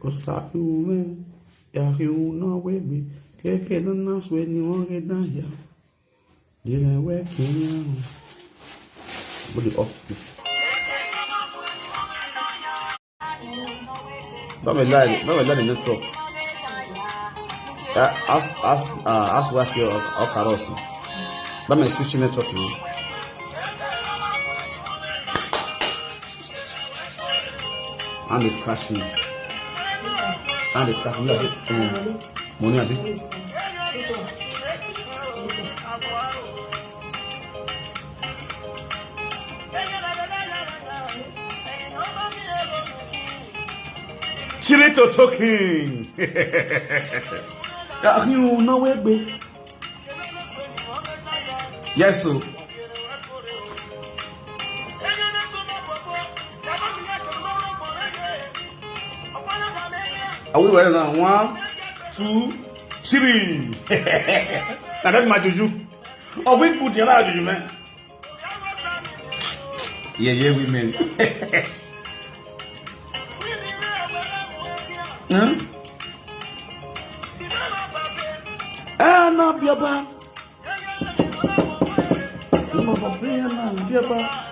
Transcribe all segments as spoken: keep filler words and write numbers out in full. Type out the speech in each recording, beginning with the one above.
Osakume, ya hiuna webi, keke na nas we ni wonge na ya. Dile we kinya. Body off. Bá mi láì, bá mi láì network. Ah, ask, ask, uh, ask wife your, your carols. Bá mi switch network mi. And they scratch me. And they scratch me. Like, um, money, abi? Chirito talking. Ah, you know where be? Yes, sir. Are we ready now? One, two, three. Now that's my juju. Oh, we put the other juju, man. Yeah, yeah, women. Hmm? Ah, no, Bioba. No, Bioba, no, Bioba.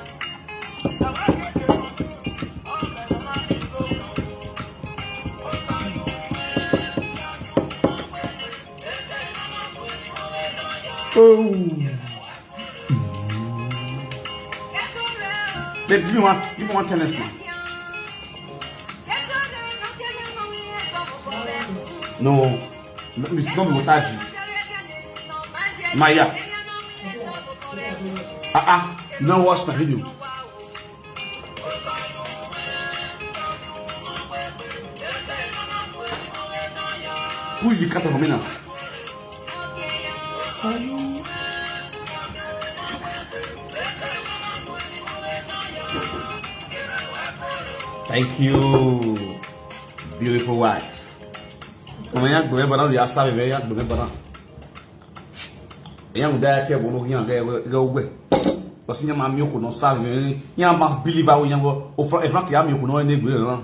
Oh. Babe, give me one, give me one tennis, man. No, no, it's not water. Maya. Ah, ah, you don't watch my video. Push the cup for me now. Thank you, beautiful wife. Ọmọ yẹn gbẹmẹ bana, ọdún yà sábẹ bẹ yà gbẹmẹ bana. Yẹn da yà sẹ bọlọ yẹn gẹ gẹ wẹ. Ọsẹ yẹn ma mi kò nọ sábẹ bẹ yẹn ma believe awo yẹn wọ. O fọ ẹfọn kìí mi kò nọ ẹni gbẹmẹ náà.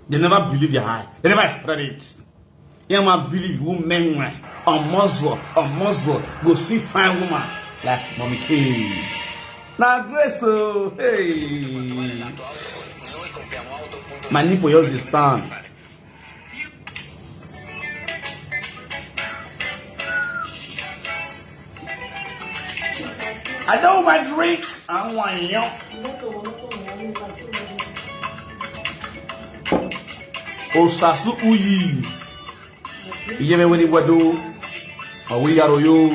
They never believe your eye. They never spread it. Yeah, my believe women, on muscle, on muscle, go see fine woman like Mommy K. Now, Grace, oh, hey. My nipple just dey stand. I don't want drink. I want you. Osasu uyi. Iye me weni wedo. Awi yaro yo.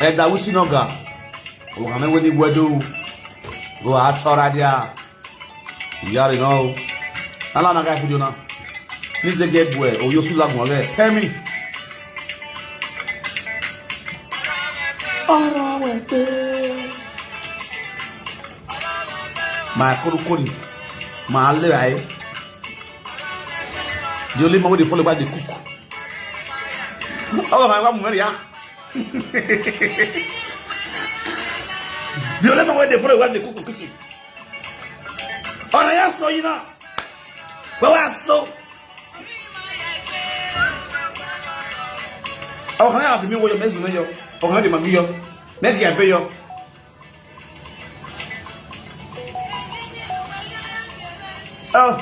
Eda wisi noga. Oha me weni wedo. Go atora dia. Yaro no. Ala na ga video na. Ni ze get boy. O yo su lagun re. Pemi. Ara we pe. My kuru kuri. My le ai. The only man wey dey follow wife dey cook. Oh, my wife, Maria. The only man wey dey follow wife dey cook for kitchen. Ọ̀rọ̀ yẹn sọ yìí náà. Wọ́n wá sọ. Ọkàn yà fi mi wọ yọ, mẹ́sùn mi yọ. Ọkàn yà fi màgí yọ. Mẹ́tì yà bẹ́ yọ. Oh.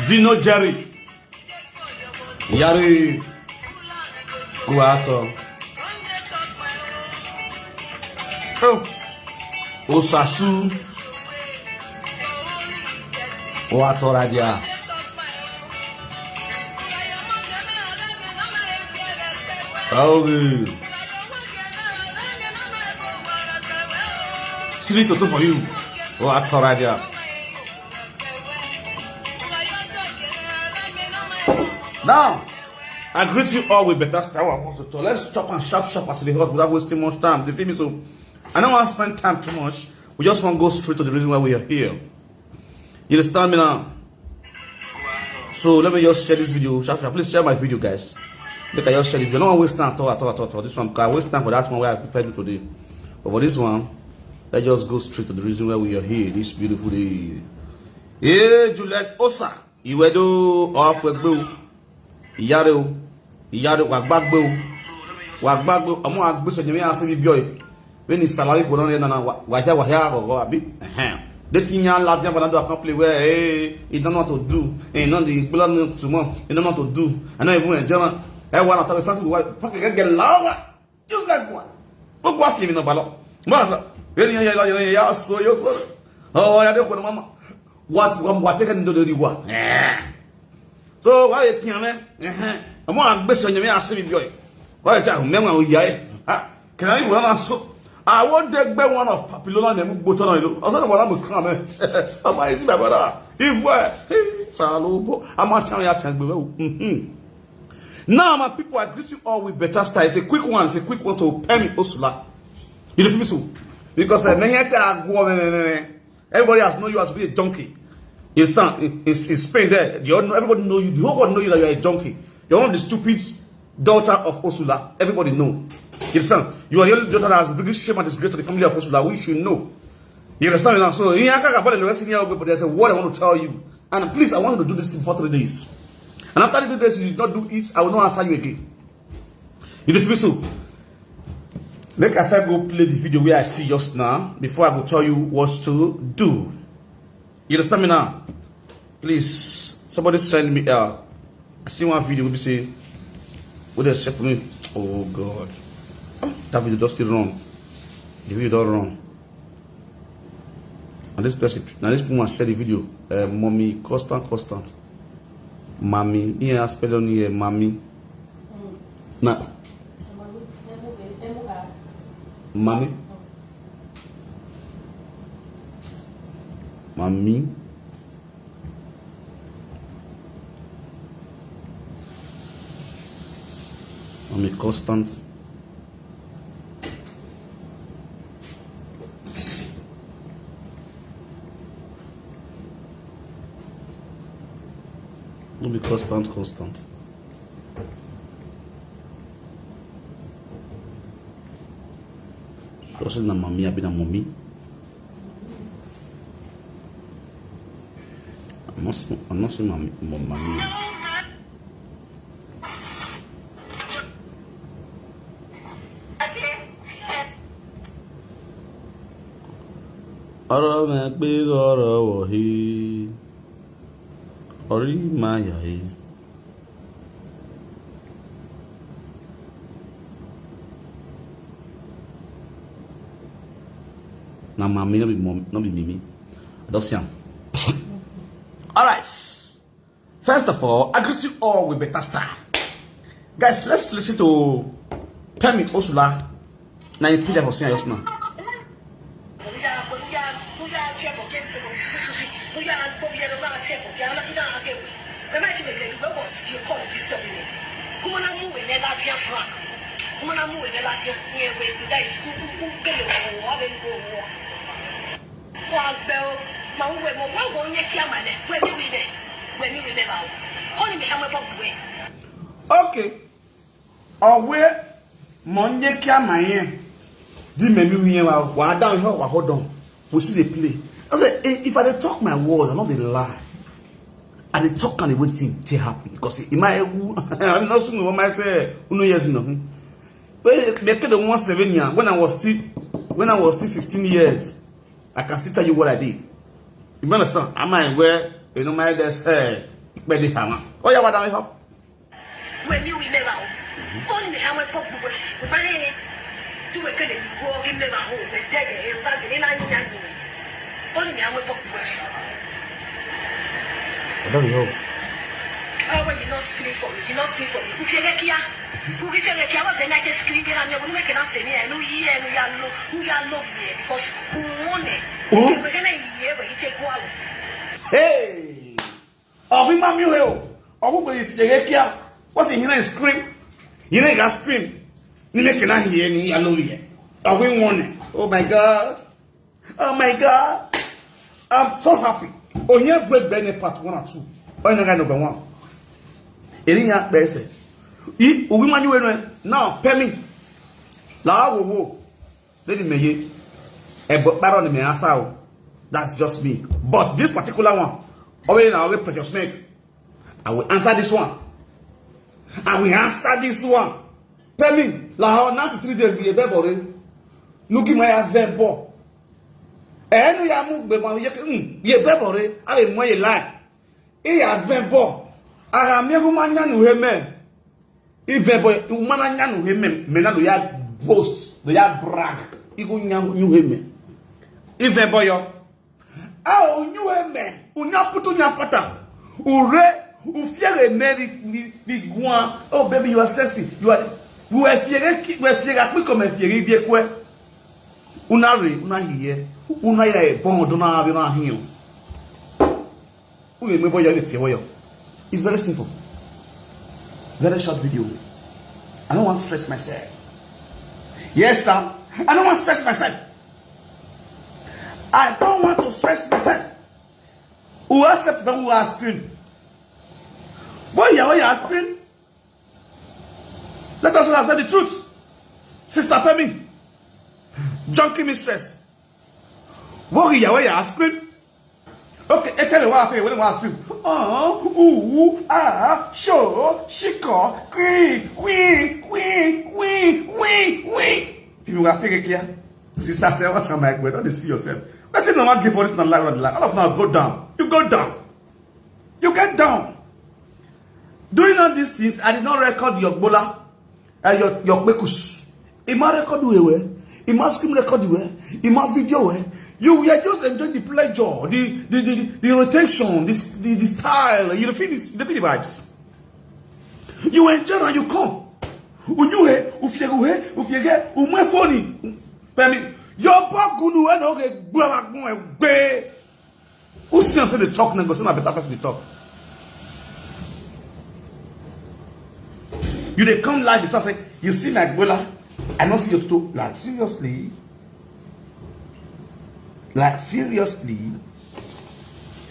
Dino Jerry. Yari. Kuato. Oh. Osasu. Oatoradia. Aoge. Sweet toto for you. Oatoradia. Now, I greet you all with better style. I want to talk. Let's chop and sharp sharp as it is hot without wasting much time. You feel me? So I don't want to spend time too much. We just want to go straight to the reason why we are here. You understand me now? So let me just share this video. Sharp, sharp. Please share my video, guys. Make I just share the video. I don't want to waste time at all, at all, at all, at all. This one, I waste time for that one where I prepared you today. But for this one, Let's just go straight to the reason why we are here this beautiful day. Hey, Juliet Osa, Iwedo, Oafwegbo, Iyare o, Iyare, Wagbagbo, Wagbagbo, Amo Agbiso, Jimmy, Asibi Boy. When his salary go down there, na wahia wahia go go abi. Ehem. That thing ya last year, but I do a complain where, hey, he don't know what to do. Hey, no, the blood no tomorrow. He don't know what to do. I know even enjoy. I want to talk. Fuck, fuck, get lower. Useless boy. Go go ask him in a balo. Maza, very ya ya ya ya so yo so. Oh, ya de ko mama. What, what, what take into the one? Eh. So why you kill me? Eh. Amo Agbiso, Jimmy, Asibi Boy. Why you tell me, man, we ya? Ah, can I run so? I want to be one of Papilona and Botona. I said, "What I'm coming." I'm like, "See my brother. If where? Salobo. I'm not telling you, I can't be well." Mm-hmm. Now, my people, I greet you all with better style. It's a quick one. It's a quick one to Pemi Osula. You feel me so? Because uh, me here say I go, me, me, me, me. Everybody has know you as being a junkie. In San, in, in, in Spain there, you all know, everybody know you. The whole world know you that you are a junkie. You're one of the stupid daughter of Osula. Everybody know. You understand? You are the only daughter that has bring shame and disgrace to the family of Osula, which you know. You understand me now? So, in Akaka, but the rest in here, but there's a word I want to tell you. And please, I want you to do this thing for three days. And after the three days, you did not do it, I will not answer you again. You dey feel so? Make I first go play the video where I see just now before I go tell you what to do. You understand me now? Please, somebody send me. Uh, I see one video. Let me see. What they send for me? Oh God! Ah, that video just still run. The video don't run. And this person, now this woman share the video. Uh, mommy, constant, constant. Mommy, yeah, I spell on here, mommy. Na. Mommy. Mommy. Mommy, constant. No be constant, constant. Sure say na mami abi na mommy. I'm not say, I'm not say mommy, mo- mommy. Ọ̀rọ̀ mi pé ọ̀rọ̀ wọ̀ hí. Ọ̀rí máa yà hí. Na mami, no be mom, no be mimi. I don't see am. All right. First of all, I greet you all with better style. Guys, let's listen to Pemi Osula. Now you put that for senior just now. Okay. Owe, mo nye kia ma yen. Di me mi yen wa, wa down here, wa hold on. We see the play. I say, eh, if I dey talk my word, I no dey lie. I dey talk am the way thing take happen. Because in my, I no soon with my say, who know yes, you know. When me kid one seven year, when I was still, when I was still fifteen years, I can still tell you what I did. You understand? Am I where, you know, my dad say, "Ikpe di hama." Oh, yeah, what the hell? Wemi wi meba o. Oni me hamwe pok bugo shi. Ba he. Tu we kele mi go gi meba ho. We dege e ba gele na nya ni. Oni me hamwe pok bugo shi. I don't know. Oh, when you not scream for me, you not scream for me. Ufiege kia. Ufiege kia was a night scream. Gela mi go make na se mi. No ye, no ya lo, no ya lo ye. Because who won it? Who? We're gonna ye, but you take one. Hey. Obi mami o. Obi gbe ifiege kia. What's in here scream? You know you got scream. Ni make na here ni ya lo here. Obi one. Oh my God. Oh my God. I'm so happy. Oh, here break Bene part one and two. Oh, you know, number one. Eri ya pese. I, uwi mani we no. Now, Pemi. La wo wo. Lady Meye. Ebo kparo ni me answer o. That's just me. But this particular one, always na always precious make. I will answer this one. I will answer this one. Pay me. La ho ninety-three days ye bebore. Nuki ma ya vebo. Enu ya mu gbe ma ye mm, ye bebore. I will mo ye lie. I ya vebo. Ara mi gu ma nya nu he me. I vebo u ma na nya nu he me. Me na do ya boast, do ya brag. I gu nya nu he me. I vebo yo. A o nyu eme, unya putu nya pata. Ure, ufiere meri ni ni gua. Oh baby, you are sexy. You are we fiere ki we fiere akpi ko me fiere die kwe. Una re, una hiye. Una ya e bon do na bi na hiyo. Uye me boyo ni tie boyo. It's very simple. Very short video. I don't want to stress myself. Yes, sir. I don't want to stress myself. I don't want to stress myself. Who accept them who are scream? Boy, yeah, boy, yeah, scream. Let us all say the truth. Sister Pemi, junkie mistress. Boy, yeah, boy, yeah, scream. Okay, e tell you what I feel when I scream. Oh, ooh, ah, show, shiko, queen, queen, queen, queen, queen, queen. If you are fake here, sister, tell us how my way. Don't see yourself. That's it. No one give for this. Not like, not like. All of now go down. You go down. You get down. Doing all these things, I did not record your bola, uh, your your kpekus. Ima record we we. Ima screen record we. Ima video we. You were just enjoying the pleasure, the the the, the rotation, this the, the style. You feel this, you feel the vibes. You enjoy and you come. Unyuhe, ufiege, ufiege, umwe funny. Pemi, your bagunu we no ge gbe. Who see am say dey talk now go say na better person dey talk. You dey come live dey talk say you see my gbola, I no see your toto. Like seriously? Like seriously?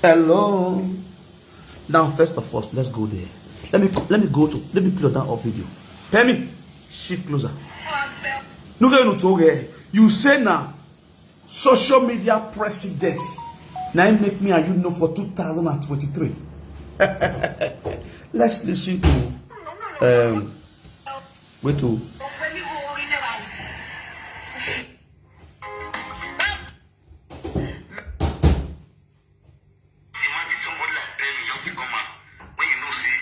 Hello? Now first of all, let's go there. Let me let me go to let me play that off video. Pemi, shift closer. No get no talk here. You say na social media president. Now make me and you know for two thousand and twenty-three. Let's listen to um wait to Imagine somebody like Pemi just dey come out when you know say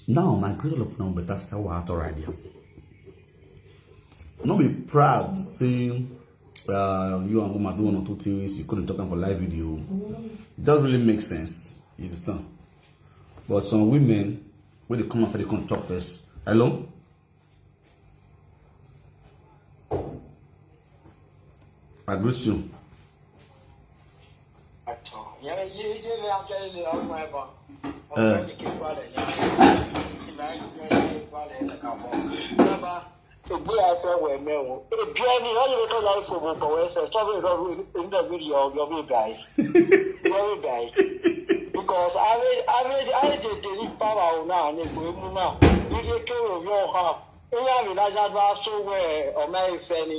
Now, my great love now better start with Auto Radio. No be proud say uh, you and woman do one or two things, you couldn't talk am for live video. It doesn't really make sense. You understand? But some women, when they come out, they come talk first. Hello? I greet you. Ogbe afẹ wẹ mẹwo. Ebi ẹni ọyọ tó láì fòwò kọ̀wé ẹsẹ̀ sọ́bìrì lọ́rùn nígbà mídìí ọ̀yọ́ mi báyìí. Ọ̀yọ́ mi báyìí. Because average average average dey dey ní power o náà ní ìgbò emu náà. Ilé kéwòn yóò hàn. Ilé àmì lájà bá sówó ẹ̀ ọ̀mẹ́ ìfẹ́ ni.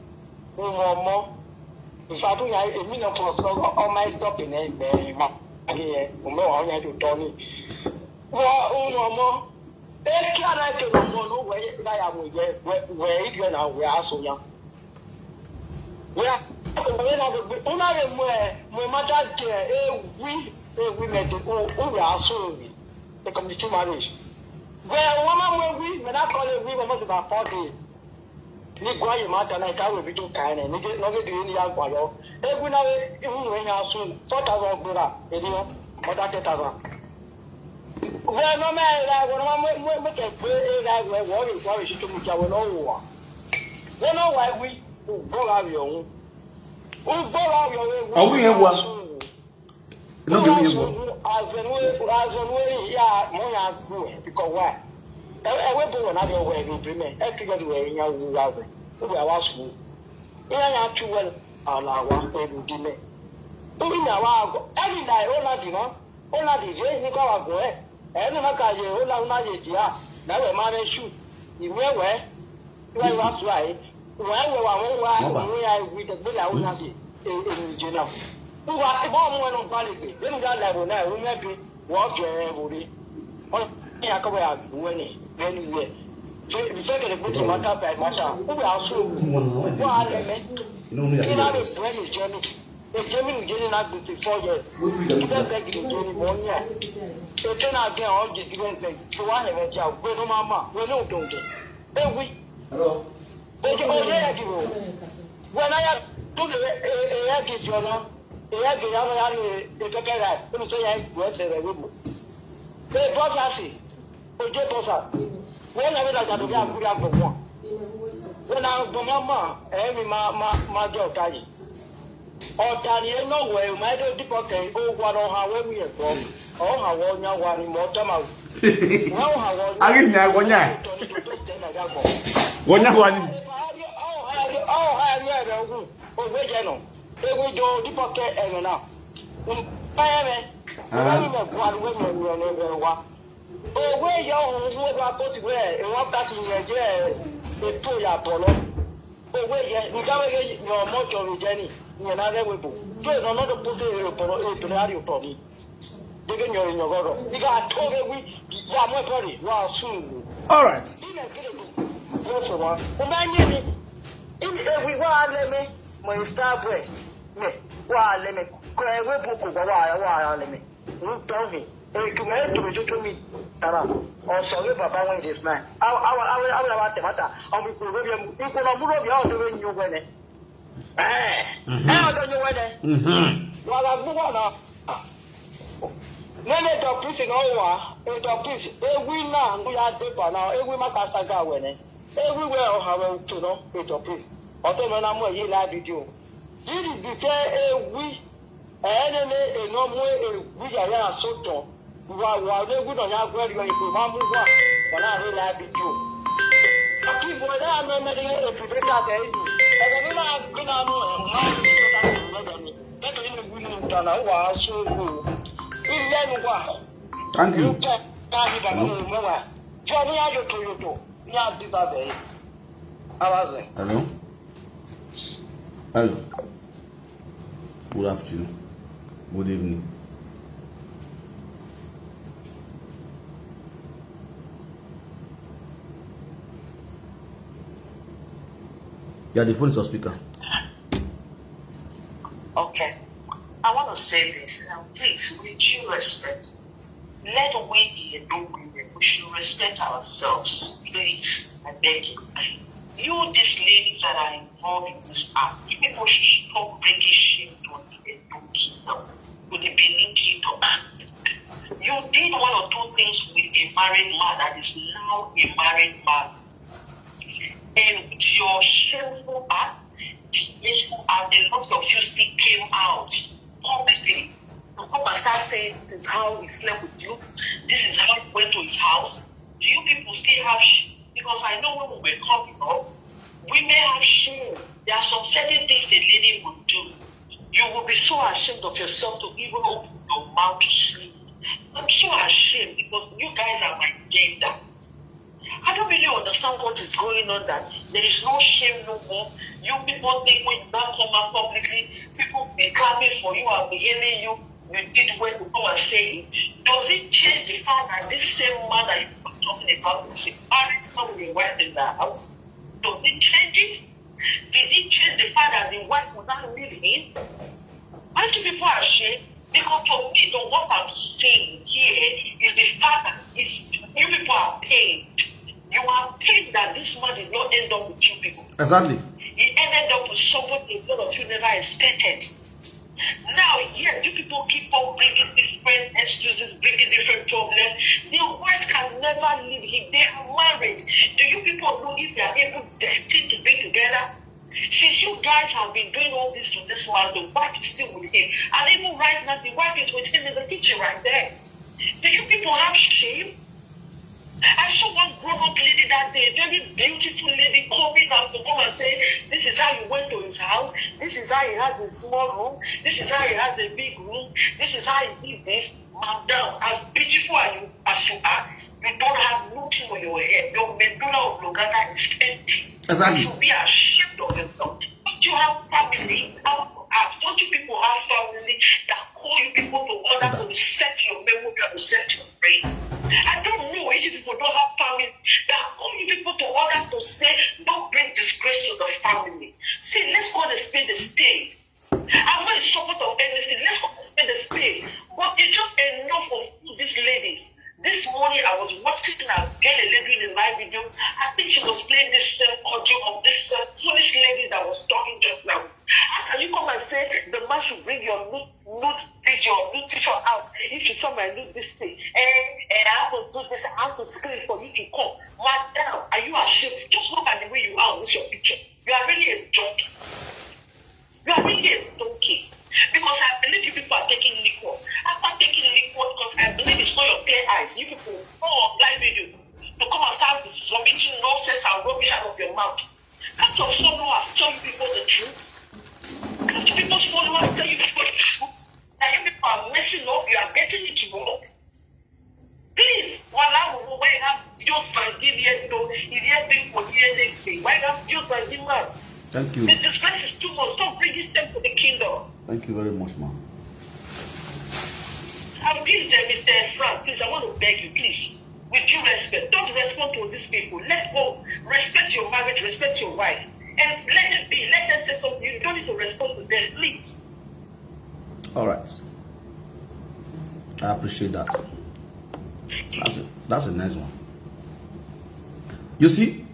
Umomo. Ìfàdúnyà èmi náà fọ sọ ọmọ ẹjọ́ pè ní ẹgbẹ́ ma. Ayé ẹ, òmẹ́wàá ọ̀yà tó tọ́ ni. Wọ́n Umomo. Eki ara eke no mo no we na ya mo ye we we igwe na we aso ya. We a we na we una re mo e mo ma ta je e wi e wi me de o o we aso wi. E community marriage. We wa ma mo wi me na call e wi mo mo ba four day. Ni gwa ye ma ta na ka we bi to ka ne ni ge no ge di ni ya gwa yo. E wi na we ihu we ya aso four thousand gbera e ni o mo ta ten thousand. Wee nọ mee ere agwọ nọ mee mee mee ka ekpe ere agwọ egwọ ọ ga-ekwe ahụ site mu jawe n'ụwa. Wee n'ụwa egwi ugbo ga-abịa ọnwụ. Ugbo ga-abịa ọnwụ egwu. Ọ bụghị egwu a. N'oge bụ egwu. Azụ nwere ya mụ ya agụ biko wa. Ewe bụ na abịa ọgwụ ebe ibrime ekigodi wee nya wu azụ. Ugbo awa su. Ihe ya tu wel ala awa ebe dime. Ndị na-awa agwọ. Ebe na ụlọ dị nọ. Una di je ni kwa wa go e. E ni maka ye una una ye dia. Na we ma me shu. Ni me we. Wa wa su ai. Wa we wa wa wa. Ni ya wi de be la una di. E e ni je na. Wa e bo mo no pa le be. Ni ga la bo na u me bi. Wa je e bo ri. O ni ya ko ya we ni. Ni ni ye. Fe fe ke le bu ti ma ta pa ma ta. U ya su. Wa le me. Ni na le bu ni je ni. Ejemi nje ni na gbete four years. Student beg ni nje ni mo nya. Eke na je o je student beg. So wa he me ja. We no mama. We no donde. Ewi. Hello. Oje oje ya ki wo. We na ya tu le e e ya ki jo na. E ya ki ya ya ni e ke ke ra. Ko so ya we se re we bo. E bo sa si. Oje bosa. Wena wena jadu ya kuri agbo won. Wena agbo mama, eh, mi ma ma ma je otari. Otari e no we ma de dipo ke o wa ro ha we mi e bo. O ha wo nya wa ni mo to ma. Wa o ha wo nya. Ari nya wo nya. To ni to to te na ga gbo. Wo nya wa ni. O ha ri o ha ri e re ogun. O we je no. E we jo dipo ke e no na. Mm. Pa e me. Ah. Wa ni me gwa we me ni e wa. Owe ya ohun wo ba ko ti we e won ka ti yen je e to ya bolo. Owe ye ni ka we yo mo jo ro je ni. Ni na re we bo. To no no do po se e bolo e to na ri o to ni. De ke nyo nyo go ro. Ni ka to we wi ya mo to ri wa su. All right. Ni na ke do. Wo so wa. O ma ni ni. In e wi wa le me. Mo sta bwe. Me. Wa le me. Ko e we bo ko wa wa le me. Ntọhi, etume etume tutu mi tara. Ọsọ gị papa nwe this man. Awa awa awa awa awa temata. Ọmụ ikwu obi emu. Ikwu na ọmụrụ obi ahụ dobe nyo wene. Eh. Eh, ọdọ nyo wene. Wala gbugbo na. Nene dọpisi na ụwa. Edọpisi. Ewi na ngụ ya dịkwa na ewi maka saga wene. Ewi we ọha we utu no. Edọpisi. Ọtọ me na mụ eyi la bidio. Didi bite ewi. Enene enomu egwuya ya soto. Wa wa ne gudo ya gwe ri ibo ma mu wa. Wala re la bidio. Aki bo na me me de e tu de ka se idu. E ni na gina mu e ma ni to ta ni me de ni. Ke to ni gu ni ta na wa so gu. Ile nu wa. Thank you. Ka ni ba mu mo wa. Jo ni ya yo to yo to. Ni a di ba be. Awaze. Hello. Hello. Good afternoon. Good evening. Yeah, the phone is on speaker. Okay. I want to say this now. Please, with due respect, let we the Edo women, We should respect ourselves, please. I beg you. You, these ladies that are involved in this act, you people should stop bringing shame to the Edo Kingdom, to the Benin Kingdom. You did one or two things with a married man that is now a married man. And with your shameful act, the issue and a lot of you still came out publicly to come and start saying this is how he slept with you, this is how he went to his house. Do you people still have shame? Because I know when we were coming up, women have shame. There are some certain things a lady would do. You will be so ashamed of yourself to even open your mouth to say, "I'm so ashamed because you guys are my gender." I don't really understand what is going on, that there is no shame no more. You people think when you now come out publicly, people be clapping for you and be hailing you. You did well to come and say it. Does it change the fact that this same man that you are talking about is a married man with a wife in the house? Does it change it? Did it change the fact that the wife will not leave him? Aren't you people ashamed? Because for me, the what I'm seeing here is the fact that it's, you people are pained. You are pained that this man did not end up with you people. Exactly. He ended up with somebody a lot of you never expected. Now, yet you people keep on bringing different excuses, bringing different problems. The wife can never leave him. They are married. Do you people know if they are even destined to be together? Since you guys have been doing all this to this man, the wife is still with him. And even right now, the wife is with him in the kitchen right there. Do you people have shame? I saw one grown-up lady that day, very beautiful lady, coming out to come and say, "This is how you went to his house, this is how he has a small room, this is how he has a big room, this is how he did this." Madam, as beautiful as you, as you are, you don't have nothing on your head. Your medulla oblongata is empty. Exactly. You should be ashamed of yourself. Don't you have family? How, how, don't you people have family that call you people to order to set your memory and set your brain? I don't know if you people don't have family that call you people to order to say, "Don't bring disgrace to the family." See, let's call a spade a spade. I'm not in support of anything. Let's call a spade a spade. But it's just enough of these ladies. This morning I was watching a girl, a lady in my video. I think she was playing this same audio of this uh, foolish lady that was talking just now. How can you come and say the man should bring your nude, nude video, nude picture out? If you saw my nude this thing, eh, eh, I have to do this, I have to screen for you to come. Madam, are you ashamed? Just look at the way you are with your picture. You are really a donkey. You are really a donkey. Because I believe you people are taking liquor. After taking liquor, because I believe it's not your clear eyes. You people go on live video to come and start vomiting nonsense and rubbish out of your mouth. Can't your followers tell you people the truth? Can't your people's followers tell you people the truth? That you people are messing up, you are getting it wrong. Please, wala wo why have Dios sangin yendo, yendo ko yende, why have Dios sangin man? Thank you. The disgrace is too much. Don't bring it to the kingdom. Thank you very much, man. And please, uh, Mister Frank, please, I want to beg you, please, with due respect, don't respond to these people. Let go. Respect your marriage, respect your wife. And let it be. Let them say something. You don't need to respond to them, please. All right. I appreciate that. That's a, that's a nice one. You see?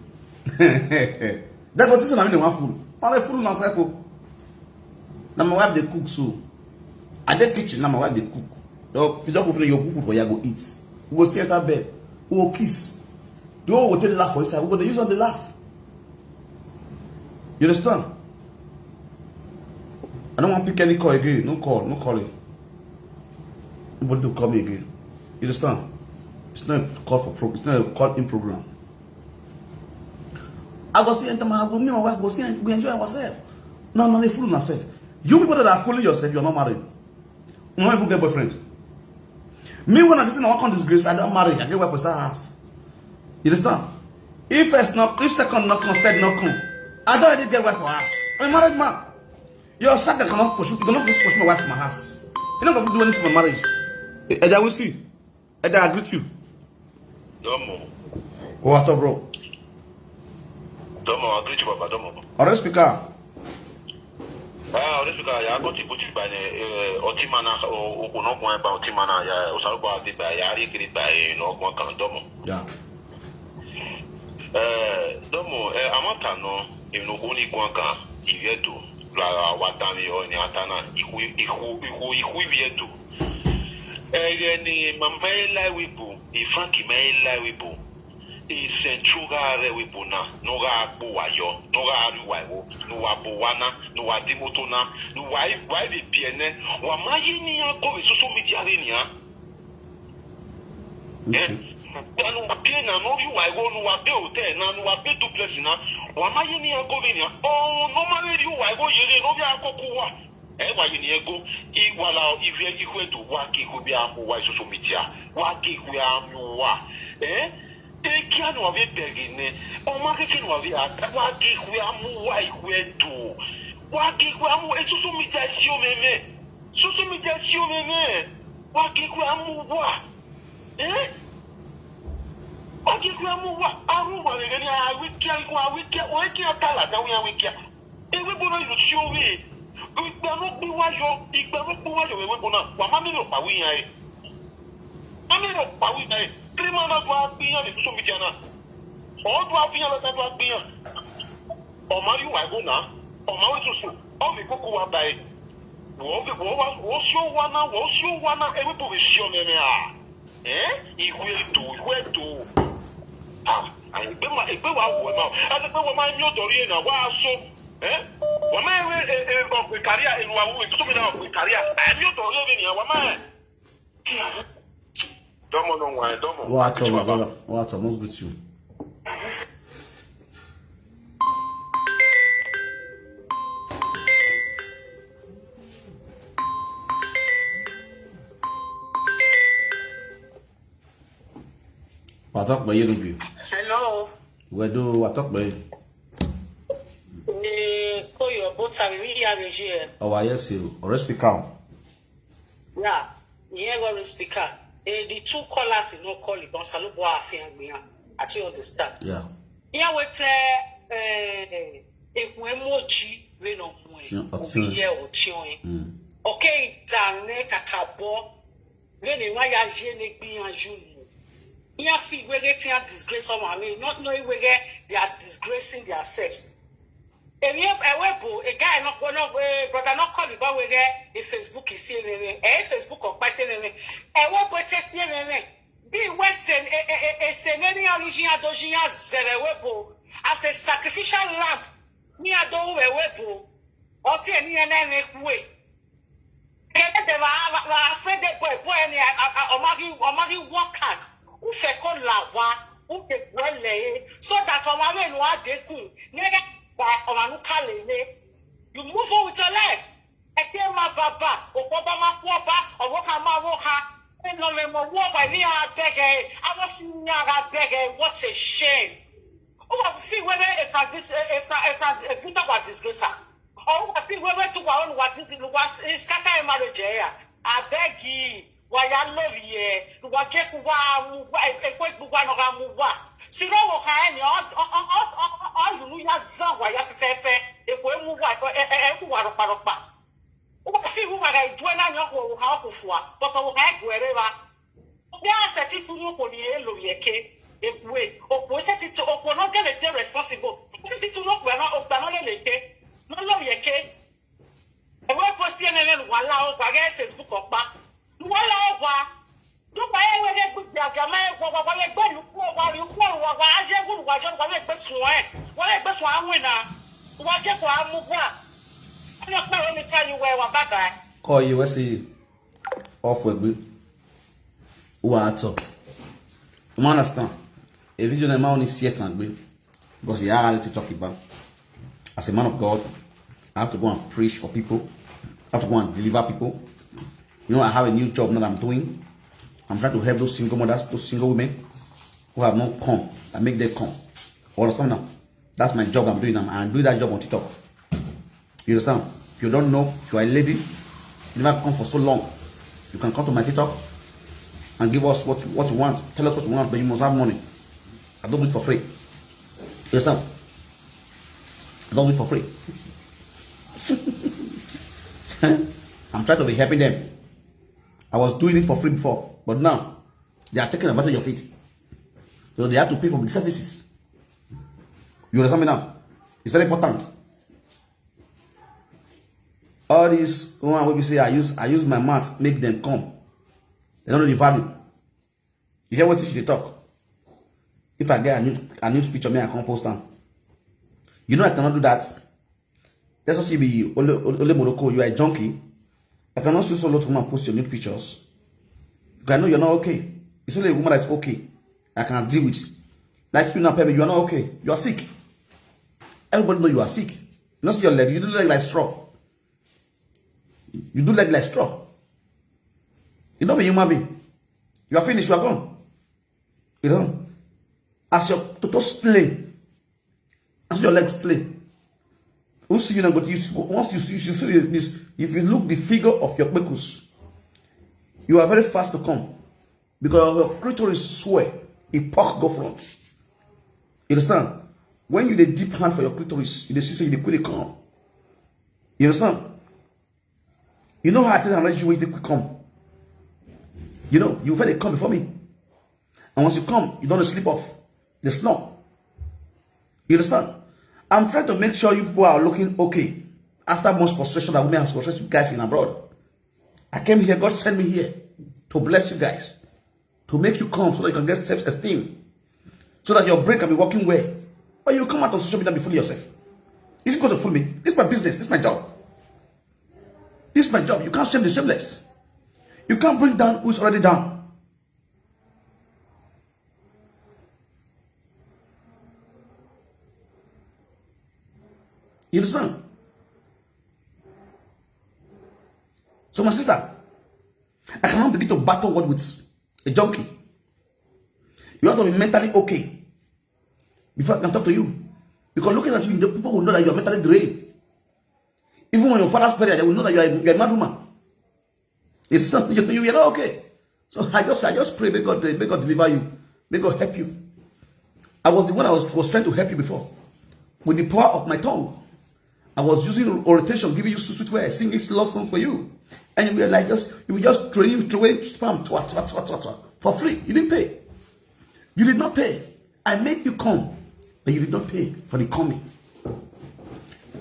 That got this one, I mean, one fool. I'm a fool myself. Oh. Now my wife they cook, so I dey kitchen. Now my wife they cook. So if you don't go for your good food for you, go eat. We go see enter bed. We go kiss. The whole hotel laugh for inside. We go dey use on the laugh. You understand? I don't want to pick any call again. No call, no calling. Nobody to call me again. You understand? It's not a call for pro. It's not a call in program. I go still enter my house. Me and my wife go still we enjoy ourselves. No, no, they fool myself. You people that are fooling yourself, you're not married. You don't even get boyfriend. Me when I listen, I come disgrace. I don't marry. I get wife for her house. You understand? If first not, if second not come, third not come. I don't already get wife for house. I'm a married man. Your saga cannot push. You cannot just push my wife from my house. You not gonna do anything for marriage. And I will see. And I greet you. Domo. Go after bro. Domo, I greet you, Baba. Domo. Alright, speaker. Ah, Oríṣiríṣi ya contribute by the, eh, Otimana, o, o, no, go by Otimana, ya, Osaruba, the by, ya, Rikiri by, eh, no, go can domo. Yeah. Eh, domo, eh, amata no, if no go ni go can, if you do, la, wa tami o ni atana, ihu, ihu, ihu, ihu, if you do. Eh, ni mama e lai wibu, ifanki ma e lai wibu. Isen chuga re wibu na, no ga bu wa yo, no ga ri wa wo, no wa bu wa na, no wa di moto na, no wa, wa bi piene, wa ma ye ni ya go social media re ni ya. Eh? Ya no wa pie na, no ri wa wo, no wa be hotel na, no wa be duplex na, wa ma ye ni ya go re ni ya. Oh, no ma ri wa wo ye re, no bi a ko ku wa. Eh, wa ye ni ya go, i wa la, i ve, i kwe do wa ki kwe bi a mu wa social media. Wa ki kwe a mu wa. Eh? E kia no ave begi ne. O ma ke ke no ave a, wa ki kwe a mu wa i kwe do. Wa ki kwe a mu e social media si o me me. Social media si o me me. Wa ki kwe a mu wa. Eh? Wa ki kwe a mu wa. A ru wa le ni a wi kia, a wi kia, o e kia ta la, ta wi a wi kia. Ewebo na yo ti o we. Igba no pe wa yo, igba no pe wa yo ewebo na. Wa ma mi lo pa wi yan e. Ma mi lo pa wi yan e. Three man na do a gbiyan ni social media na. O do a gbiyan lo ta do a gbiyan. O ma ri wa go na. O ma we so so. O mi kuku wa ba e. Wo be wo wa, wo si o wa na, wo si o wa na. Ewebo we si o me me a. Eh? Igwe do, igwe do. Ah, ayi gbe ma, igbe wa wo ma. A gbe wo ma mi o dori na wa so. Eh? Wa ma we, eh, eh, o pe career, e wa wo, so mi na o pe career. Ayi mi o dori ni wa ma. Domo no wa, domo. Wa to, my brother. Wa to, must greet you. Wa talk by you, no be. Hello. We do, wa talk by you. Ni ko yo bo ta mi ya reji e. Oh, I hear you. Ore speaker. Yeah, yeah, ore speaker. Eh, the two callers no call it, but Salobo Afiangbiyan. I think you understand. Yeah. Yeah, with, eh, eh, if we emoji, we no more. Yeah, okay. Yeah, okay. Mm. Okay, dane kakabo. Then why ya je ne gbiyanju ni. Ya fi wege ti a disgrace someone, I mean, not knowing wege they are disgracing themselves. Èmi ẹ wẹ́ bò, a guy no, no, eh, brother no call me back wege, a Facebook is here, eh, eh, Facebook or question, eh, ẹ wẹ́ bò tẹ́ sí, eh, eh. Bí wẹ́ sẹ́, eh, eh, eh, eh, sẹ́ ní, ní ọlùjì yẹn, àdójì yẹn, zẹ̀rẹ̀ wẹ́ bò. As a sacrificial lamb, ní àdó wẹ́ wẹ́ bò. Ọsẹ ni ẹnẹ rẹ kúwe. Kẹkẹ tẹ wà, wà, wà fẹ dẹ bọ ẹbọ ẹni, a, a, a, ọmọ rí, ọmọ rí work hard. Ó fẹ́ kó là wá, ó fẹ́ gbọ́ ẹ lẹ̀ yẹ. So that ọmọ rẹ nù á dínkù. Ní ẹgbẹ́ gba ọmọ nù ká lè lé. You move on with your life. Ẹ kí ẹ máa bá bá, òkú ọba máa kú ọba, ọ̀wọ́ ká máa wọ́ ká. Ẹ lọ rẹ mọ wọ́ ọba ní abẹ́gẹ́, àwọn sì ní ara bẹ́gẹ́, what a shame. Ó wà fún ìwé rẹ̀, ẹ̀fà, ẹ̀fà, ẹ̀fà, ẹ̀fà, ẹ̀fà, disgrace. Or who have been where to one what did you was scatter a marriage here. I beg ye, why I love ye, why get why, why, if we do one of them, why. See, no, what kind of, all you know, you have some why you say, if we move what, eh, eh, eh, who are a paropa. Who see who are I doing on your whole house for, but I will hide wherever. Obi a seti tu no ko ni elo yeke. Ekwe. Okwo seti tu, okwo no gele de responsible. Seti tu no ko na, okwa no le leke. No lo yeke. Ewe post ye ne ne wala o kwa ge Facebook opa. Wala o kwa. Do pa e we ge gbe aga ma e kwa kwa kwa le gbe lu ko wa lu ko wa wa a je gu wa je wa le gbe sun e. Wa le gbe sun awin na. Wa je ko amu kwa. Ani opa we mi tell you where wa baga. Call you, we see. Off we gbe. Who are top? You understand? A video na my only set and gbe. Because you have to talk about. As a man of God, I have to go and preach for people. I have to go and deliver people. You know, I have a new job now that I'm doing. I'm trying to help those single mothers, those single women who have not come. I make them come. Understand now? That's my job I'm doing. I'm, I'm doing that job on TikTok. You understand? If you don't know, if you are a lady, you never come for so long. You can come to my TikTok and give us what, what you want. Tell us what you want, but you must have money. I don't do it for free. You understand? I don't do it for free. I'm trying to be helping them. I was doing it for free before, but now they are taking advantage of it. So they have to pay for the services. You understand me now? It's very important. All this one wey be say I use I use my mouth make them come. They don't know the value. You hear what she dey talk? If I get a new a new picture, me I come post am. You know I cannot do that. That's what you be only only Morocco. You are a junkie. I cannot see solo to come and post your new pictures. Because I know you're not okay. It's only a woman that's okay I can deal with. Like you now, Pebe, you are not okay. You are sick. Everybody know you are sick. You know see your leg. You do leg like straw. You do leg like straw. You know be human being. You are finished. You are gone. You know, as your toto slay, as your legs slay. Who see you now? But you see, once you see, you see this, if you look the figure of your kpekus, you are very fast to come because your clitoris swear, it pork go front. You understand? When you dey dip hand for your clitoris, you dey see say you dey quickly come. You understand? You know how I take arrange you when you take come. You know, you very come before me. And once you come, you don't sleep off. They snore. You understand? I'm trying to make sure you people are looking okay. After most frustration that women has frustrated you guys in abroad, I came here. God sent me here to bless you guys, to make you come so that you can get self-esteem, so that your brain can be working well. But you come out on social media and be fooling yourself. Is it going to fool me? This is my business. This is my job. This is my job. You can't shame the shameless. You can't bring down who's already down. You understand? So, my sister, I cannot begin to battle word with a junkie. You have to be mentally okay before I can talk to you. Because looking at you, the people will know that you are mentally drained. Even when your father's parents, they will know that you are, you are a mad woman. It's not, you, you are not okay. So I just, I just pray, may God, may God deliver you. May God help you. I was the one I was, was trying to help you before with the power of my tongue. I was using orientation, giving you sweet, sweet words, singing love songs for you. And you were like, just, you were just throwing, throwing spam, twa, twa, twa, twa, twa, for free. You didn't pay. You did not pay. I made you come, but you did not pay for the coming.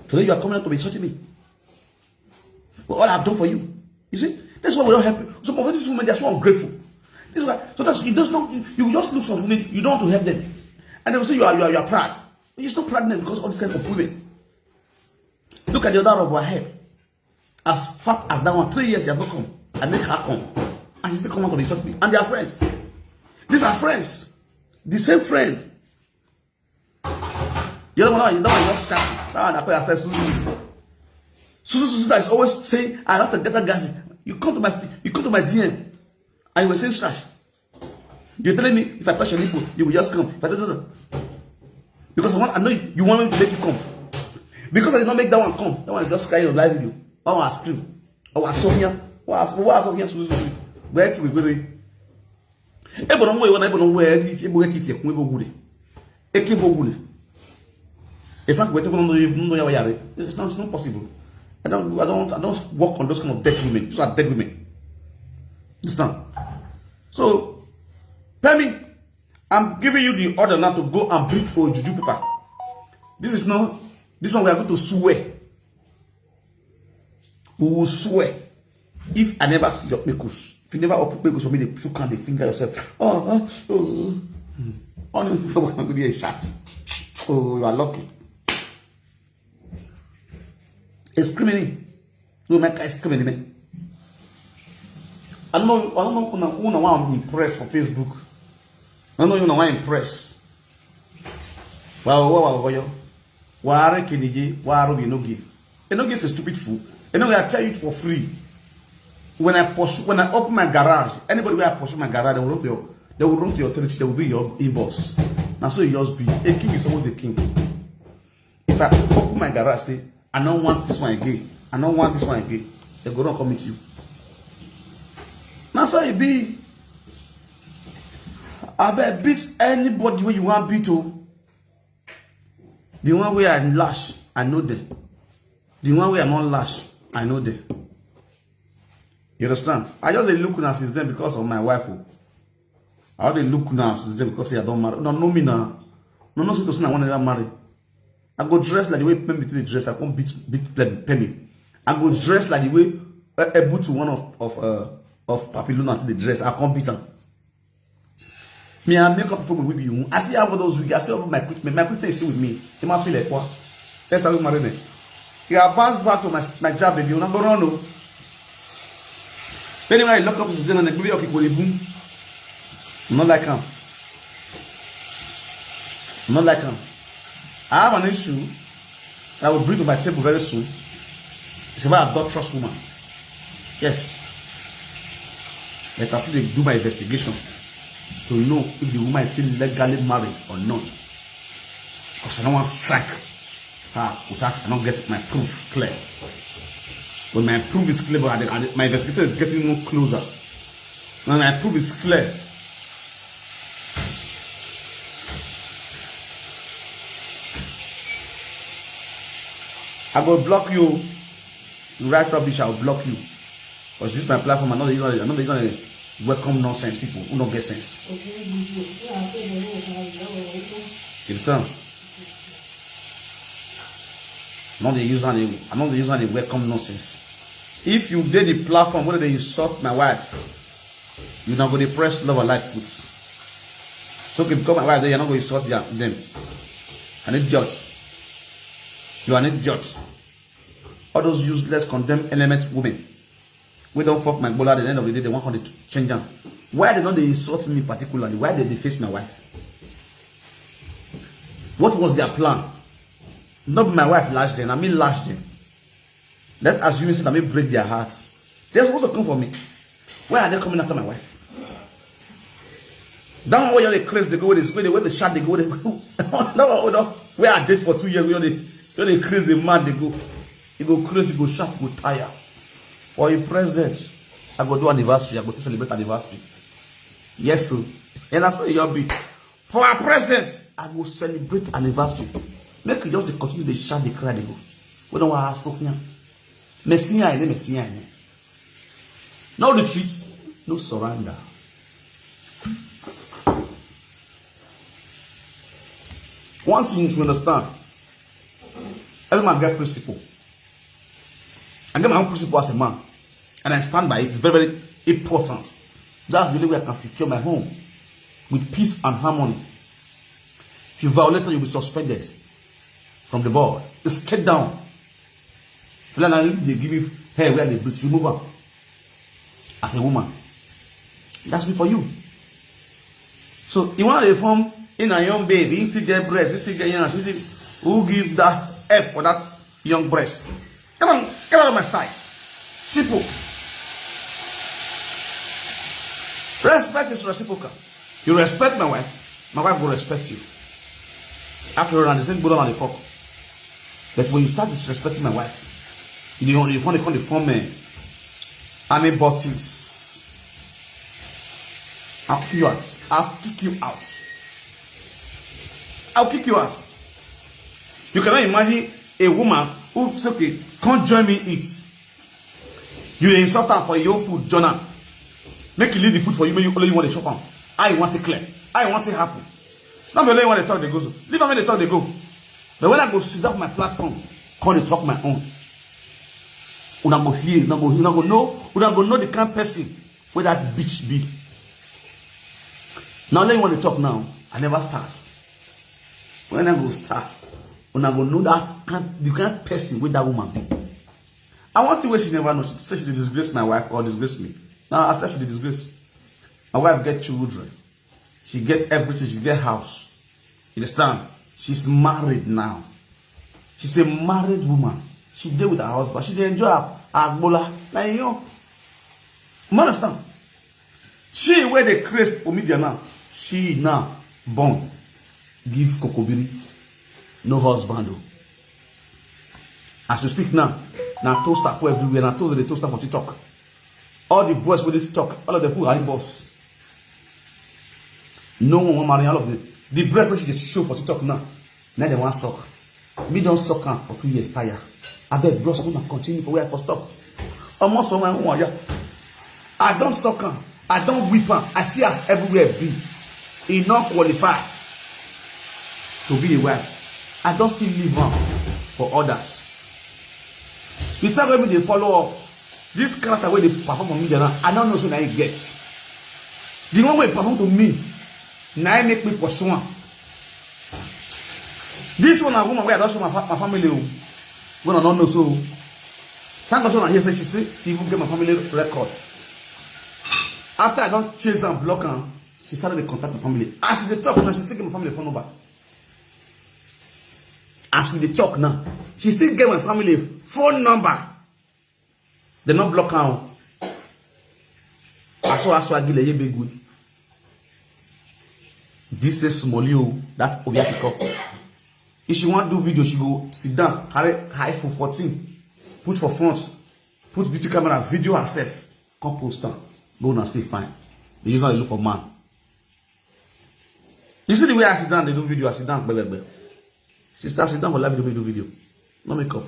Today you are coming out to be insulting me. But all I've done for you. You see, that's why we don't help you. Some of these women, they're so ungrateful. This is why, sometimes you just don't, you, you just look for women, you don't want to help them. And they will say you are, you are, you are proud. But you're still proud now because all this kind of women. Look at the other of her hair. As fat as that one, three years you have not come. I make her come. And she still come out to insult me. And they are friends. These are friends. The same friend. You know what? You know what? Just chat. That one, I call yourself Susu. Susu, Susu that is always saying, "I have to get that gas." You come to my, you come to my D M, and you were saying trash. You're telling me if I touch your nipple, you will just come. If I touch, because I want, I know you, you want me to make you come. Because I did not make that one come. That one is just crying on live video. That one I scream. Oh, I saw here. Why I saw here? Susu, where to be? Ebo no way, ebo no way, ebo get if you, ebo gude. Eke ebo gude. In fact, we're talking about even though you are, it's not, it's not possible. I don't, I don't, I don't work on those kind of dead women. Those are dead women. Understand? So, Pemi, I'm giving you the order now to go and bring Ojuju paper. This is not, this one we are going to swear. We will swear. If I never see your kpekus, if you never open kpekus for me, they shook hand, they finger yourself. Oh, oh, oh. Only for what I'm going to be a shot. Oh, you are lucky. It's screaming. No, my guy screaming, man. I don't know, I don't know who, who I want to impress for Facebook. I don't know who I want to impress. Wow, wow, wow, wow, yo. Ware kinigi, waro binogi. Enogi is a stupid fool. Enogi, I tell you for free. When I pursue, when I open my garage, anybody where I pursue my garage, they will run to your, they will run to your territory, they will be your inbox. Now so you just be. A king is always the king. If I open my garage, say, "I don't want this one again. I don't want this one again." They go run come meet you. Now so it be. I bet beat anybody where you want beat to. The one where I lash, I know them. The one where I not lash, I know them. You understand? I just dey look now since then because of my wife. Oh. I dey look now since then because say I don't marry. No, no, me now. No, no, say to say I want to marry. I go dress like the way Pemi take dey dress. I come beat beat Pemi. Pemi. I go dress like the way uh, Ebutu one of of uh, of Papiluna take dey dress. I come beat am. Me, I make up for my wig. You, I still have all those wigs. I still have my equipment. My equipment is still with me. It must feel like what? That's how we marry me. You are bounce back to my my job, baby. You not go run, no. Anyway, I lock up this thing and the baby okay, boom. Not like him. Not like him. I have an issue that I will bring to my table very soon. It's about adulterous woman. Yes. Let us still do my investigation to know if the woman is still legally married or not. Because I don't want to strike her without I don't get my proof clear. When my proof is clear, but I, I, my investigation is getting more closer. When my proof is clear, I go block you. You write rubbish, I will block you. Because this is my platform, I'm not using I'm not using welcome nonsense people who don't get sense. You understand? I'm not the user any I'm not the user any welcome nonsense. If you get the platform where they insult my wife, you not go to press love and like put. So if you become my wife, then you're not going to insult them. An idiot. You are an idiot. All those useless, condemned element women. We don't fuck my bola at the end of the day, they want to change them. Why they don't they insult me particularly? Why they deface my wife? What was their plan? Not my wife last day, I mean last day. Let's assume that me break their hearts. They're supposed to come for me. Why are they coming after my wife? That one where they crazy, they go with this, where they where the shot, they go with it. That one, hold on. Where I did for two years, where they where they crazy, they mad, they go. You go crazy, go shot, go tire. For your present, I go do anniversary, I go still celebrate anniversary. Yes, sir. And that's what you'll be. For our presence, I go celebrate anniversary. Make you just dey continue dey shout, dey cry, dey go. We don't want to ask here. Messiah, eh, Messiah, eh. No retreat, no surrender. One thing you should understand, every man get principle. I get my own principle as a man, and I stand by it. It's very, very important. That's the only way I can secure my home with peace and harmony. If you violate it, you'll be suspended from the board. It's cut down. If you like, they give you hair where they breathe, remove am. As a woman, that's me for you. So you want to form in a young baby, you still get breast, you still get young, you still, who give that F for that young breast? Come on, come out of my sight. Simple. Respect is reciprocal. You respect my wife, my wife will respect you. After all, the same bullet on the fuck. But when you start disrespecting my wife, you know you want to come to form me. I'm a buttons. I'll kick you out. I'll kick you out. I'll kick you out. You cannot imagine a woman who say, okay, come join me eat. You dey insult her for your food, Jonah. Make you leave the food for you, make you only want to chop am. I want it clear. I want it happen. Not only want to talk they go so. Leave am make they talk they go. But when I go sit down my platform, come dey talk my own. Una go hear, una go, una go know, una go know the kind person where that bitch be. Now let you want to talk now. I never start. When I go start, una go know that kind, the kind person where that woman be. I want to where she never know. She say she dey disgrace my wife or disgrace me. Now I accept she dey disgrace. My wife get children. She get everything. She get house. You understand? She's married now. She's a married woman. She dey with her husband. She dey enjoy her, her agbola. Like you know, you understand? She where they craze for media now. She now born give Kokobiri. No husband. Oh. As we speak now, now toaster for everywhere. Now toaster, they toaster for TikTok. All the boys with TikTok, all of them who are boss. No one want marry all of them. The breast wey she dey show for TikTok now, now they want suck. Me don't suck am for two years tire. I beg bros, una continue for where I for stop. Almost on my own, yeah. I don suck am, I don whip am, I see as everywhere be. E no qualify to be a wife. I don still leave am for others. The time wey me dey follow up, this character wey dey perform for media now, I no know say na him get. The one wey perform to me, na him make me pursue am. This one na woman wey I don show my, fa- my family o. When I no know so. Thank God say una hear say she say she even get my family record. After I don chase am, block am, she started to contact my family. As we dey talk now, she still get my family phone number. As we dey talk now, she still get my family phone number. They no block am. Aso aso agile ye begwe. This is small you that Obiakiko. If she wan do video, she go sit down, carry iPhone fourteen, put for front, put beauty camera, video herself, come post am. Go una say fine. They use am dey look for man. You see the way I sit down, they do video, I sit down, gbegbe. Sister, sit down for live video, do video. No makeup.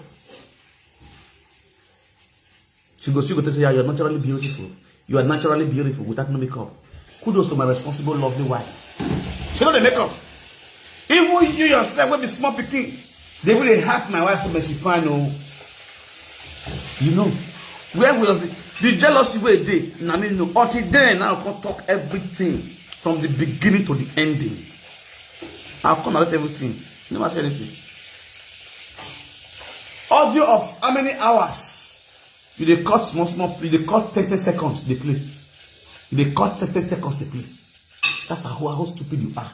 She go, she go tell say, yeah, you're naturally beautiful. You are naturally beautiful without no makeup. Kudos to my responsible, lovely wife. She no dey make up. Even you yourself, wey be small pikin, they will dey hack my wife so she fine o. You know, where was the, the jealousy wey dey? Na me know. Until then, now I come talk everything from the beginning to the ending. I come narrate everything. Never say anything. Audio of how many hours? You dey cut small small, you dey cut ten ten seconds dey play. You dey cut ten ten seconds dey play. That's how, how stupid you are.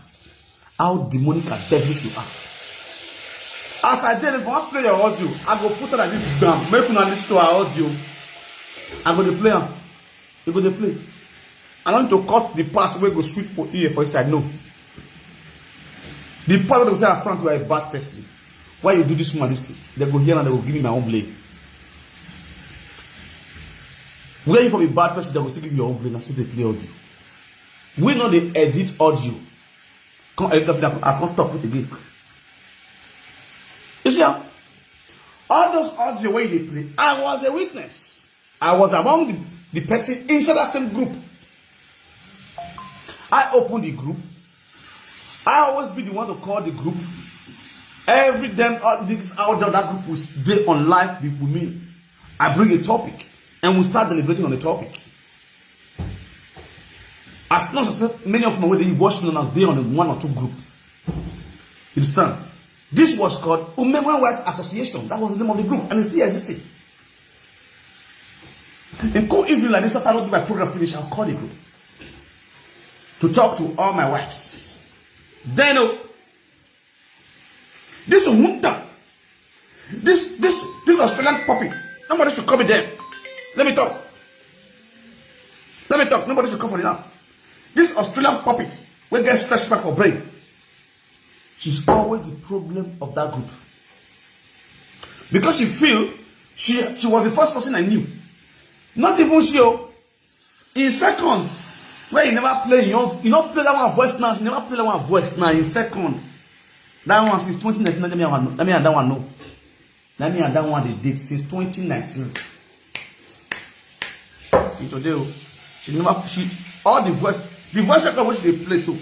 How demonic and devilish you are. As I dey, if I wan play your audio, I go put am like this down. Make una listen to our audio. I go dey play am. You go dey play. I want to cut the part wey go sweet for ear for inside. No. The part wey go say, "Ah, Frank, you are a bad person. Why you do this woman this thing?" They go hear and they go give me my own blame. Where you from a bad person, they go still give you your own blame. I still dey play audio. We no dey edit audio. Come edit am, I come talk with again. You see, ah, all those audio wey you dey play, I was a witness. I was among the, the person inside that same group. I open the group. I always be the one to call the group. Every damn, all things out there, that group will stay on live with me. I bring a topic and we start deliberating on the topic. As long as many of my wey dey watch now, they on one or two group. You understand? This was called Umewe Wife Association. That was the name of the group, and it's still existing. In cool evening like this, after I do my program finish, I'll call the group to talk to all my wives. Then, oh, this junta, this this this Australian puppy, nobody should call me there. Let me talk. Let me talk. Nobody should call for me now. This Australian puppy wey get stretch mark for brain. She's always the problem of that group. Because she feel she she was the first person I knew. Not even she, oh. In second, where you never play, you don't, you don't play that one voice now. She never play that one voice now. In second, that one since twenty nineteen, let me have one, let me have that one, no. Let me have that one, they did since twenty nineteen. Till today, oh, she never, she, all the voice, the voice record wey she dey play so.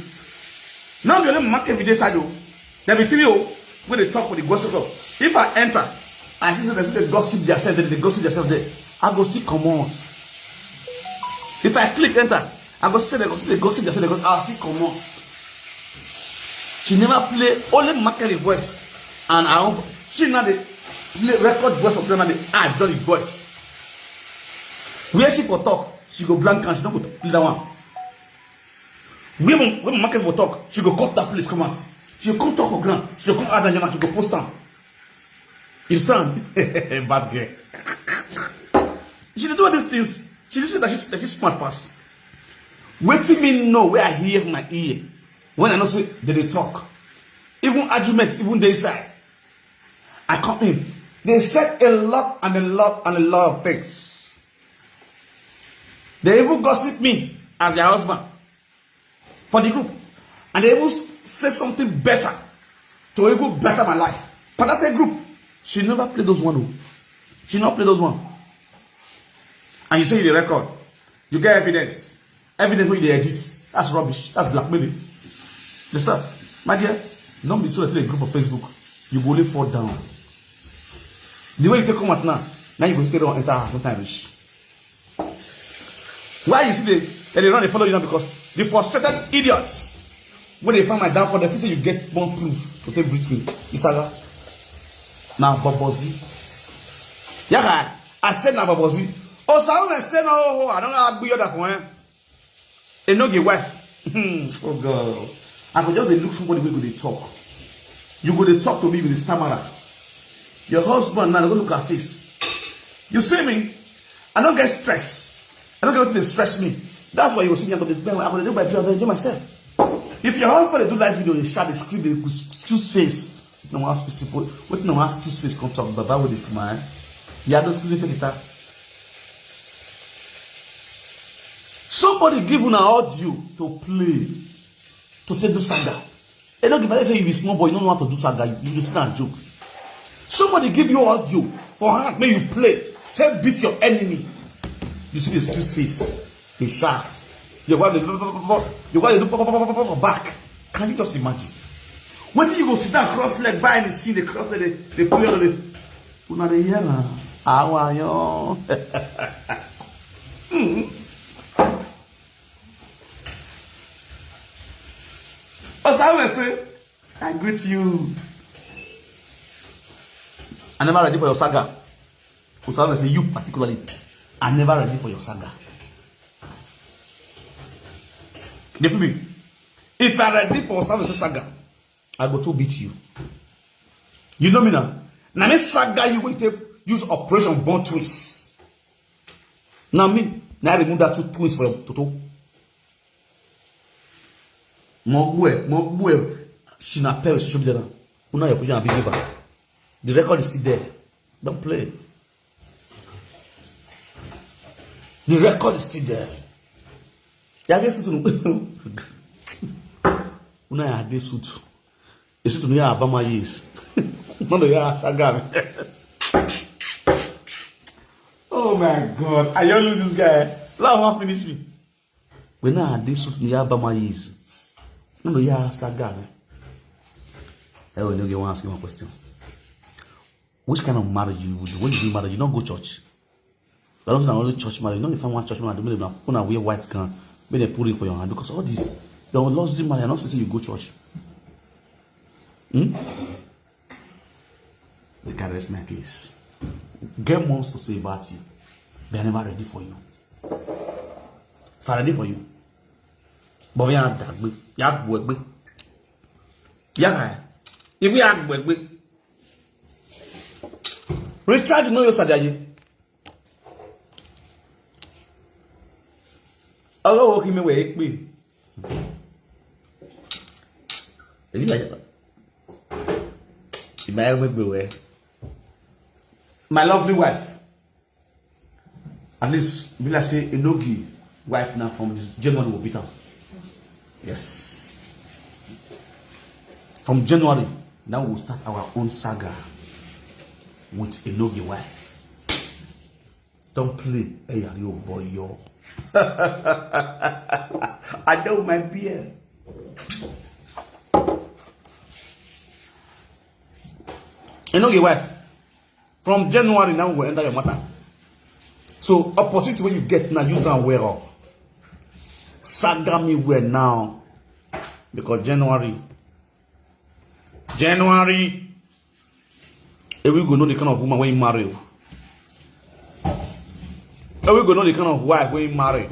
Now the only market video side, oh, there be three, oh, wey dey talk with the gossip, oh. If I enter, I see say they say they gossip themselves, they, they gossip themselves there. I go still comot. If I click enter, I go say they go still gossip themselves, they go, I still comot. She never play, only market the voice. And I don't, she now dey play record voice of them and they add join the voice. Where she for talk, she go blank and she no go play that one. When, when market for talk, she go cut that place, come out. She go come talk for ground. She go come add and she go post am. You sound bad girl. She dey do all these things. She dey say that she, that she smart pass. Wetin me know, where I hear my ear, when I know say they dey talk. Even argument, even dey inside. I come in. They said a lot and a lot and a lot of things. They even gossip me as their husband for the group. And they even say something better to even better my life. But that's a group. She never play those one, oh. She not play those one. And you say you dey record. You get evidence. Evidence wey you dey edit. That's rubbish. That's blackmailing. Understand? My dear, no be so that they group for Facebook. You go only fall down. The way you take come out now, now you go still don enter house when time reach. Why you see the, they dey run dey follow you now? Because the frustrated idiots wey dey find my downfall, they feel say you get one proof to take beat me. Isaga. Na bobozi. Yaka, I said na bobozi. Osawe say na, oh, oh, I don't know how to that for him. Enogie wife. Hmm, oh God. I go just dey look somebody wey go dey talk. You go dey talk to me with the stammerer. Your husband now, go look at face. You see me? I don't get stress. I don't get wetin dey stress me. That's why you go see me, I go dey, I go dey do my job, I go dey do myself. If your husband dey do live video, dey shout, dey scream, dey excuse face. No one ask you, wetin no one ask you face come talk, baba with the smile. Yeah, those excuse face. Somebody give una audio to play, to take do saga. E no give, I say you be small boy, you no know how to do saga, you, you dey sit and joke. Somebody give you audio for hand, make you play, take beat your enemy. You see the excuse face, dey shout. Your wife dey, your wife dey do pop, pop, pop, pop, pop for back. Can you just imagine? Wetin you go sit down cross leg, buy anything, dey cross leg, dey, dey play all the, una dey hear na? Awa yan. Hmm. Osawe say, I greet you. I never ready for your saga. Osawe say, you particularly, I never ready for your saga. You feel me? If I ready for Osawe say saga, I go to beat you. You know me now. Na me saga you go take use operation born twins. Na me, na I remove that two twins for your toto. Mo gbue, mo gbue. She na pay social media now. Una your picture na big giver. The record is still there. Don't play. The record is still there. Ya get suit. Una ya dey suit. You see to me, ya Abama years. No, no, ya saga me. Oh my God. I just lose this guy. Laugh wan finish me. When I dey suit me, ya Abama years. No, no, ya saga me. I will no get one ask you one question. Which kind of marriage you would do? When you do marriage, you don't go church. You don't say na only church marriage. You don't find one church man, make dem put on wear white gown, make dem put ring for your hand. Because all this, your luxury marriage, I don't say you go church. Hmm? They can rest my case. Get months to say about you. They are never ready for you. If I ready for you. But we are that way. Ya gbegbe. Ya guy. If we are gbegbe. Richard no yo sadaye. Ọlọ́wọ́ kí mi wẹ̀ é pè. Èmi là yàtọ̀. Ìgbà yẹn wọ́n gbé wẹ̀. My lovely wife. At least, be like say Enogie wife now from this January will beat am. Yes. From January, now we'll start our own saga with Enogie wife. Don't play, hey, are you boy yo? I know my beer. Enogie wife. From January now we go enter your matter. So opportunity wey you get now, use am well up. Saga me well now. Because January, January, and we go know the kind of woman wey you marry. And we go know the kind of wife wey you marry.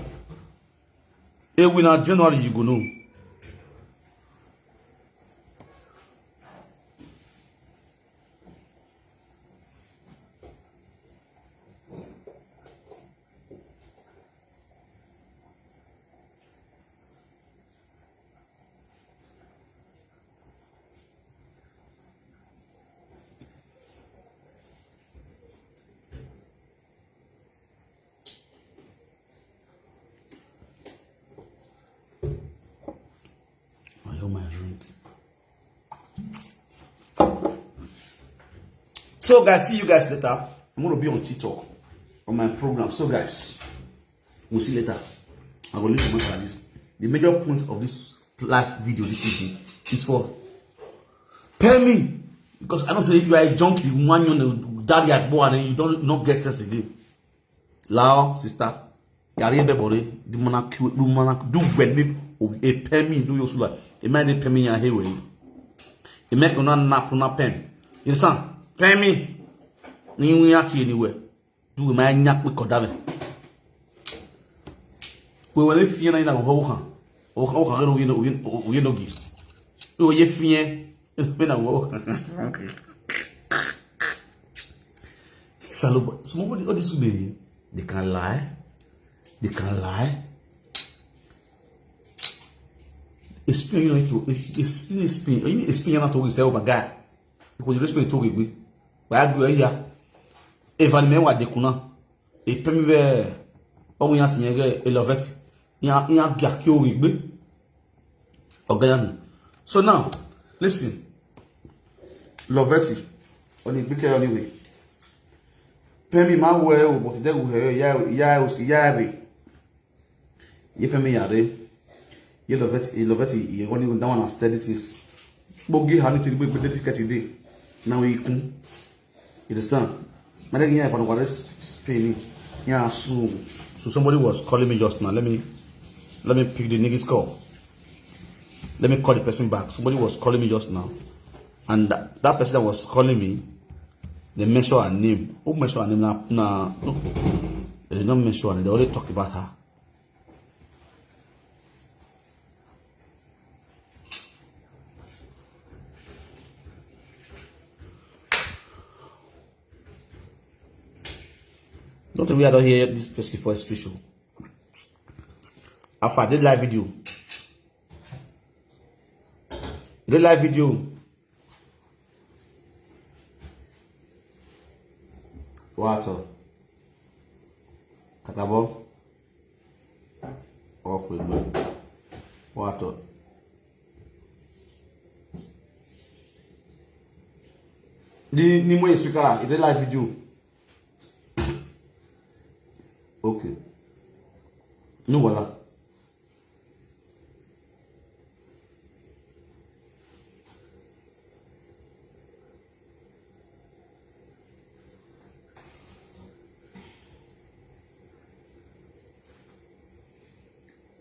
And we na January you go know. I hold my drink. So, guys, see you guys later. I'm gonna be on TikTok on my program. So, guys, We'll see later. I will leave the matter like this. The major point of this live video this evening is for pay me, because I don't say you are a junkie, one you know, daddy at boy, and you don't not get sense again. Lao, sister, yari ebe bore, the mana kill, the mana do well me, a pay me, do your sula, a man they pay me, and hey, way. A make una nap, una pen. You understand? Pay me. Ni we are anywhere. Do we my nyak we kodave. We were if you know, ho ha. O ha ha, we no, we no gi. We were if you, we na wo. Okay. Salo, some of the, all this women, they can lie. They can lie. Explain, you know, to explain, explain, you explain, you know, to say, oh my God. Because you explain to me. Why do you here? Even me, what they could not. E pemi ve, o ya tinye ge, e Loveti. Ya, ya gi aki o gbe. Oga ya nu. So now, listen. Loveti. Oni gbe ke oni we. Pemi ma we o, but de we ya, ya o si ya re. Ye pemi ya re. Ye Loveti, ye Loveti, ye oni that one as steady things. Bogi ha ni ti gbe gbe de ticket de. Now we kun. You understand? Mane gi ya fa no ware Spain. Yeah, so, so somebody was calling me just now. Let me, let me pick the nigga's call. Let me call the person back. Somebody was calling me just now. And that, that person that was calling me, they mention her name. Who mention her name? Now, now, no, they did not mention her name. They only talk about her. Not we I don't hear this person for a street show. Afa, they live video. They live video. Water. Katabo. Off with me. Water. Ni, ni mo speaker, it dey live video. Okay. No wala.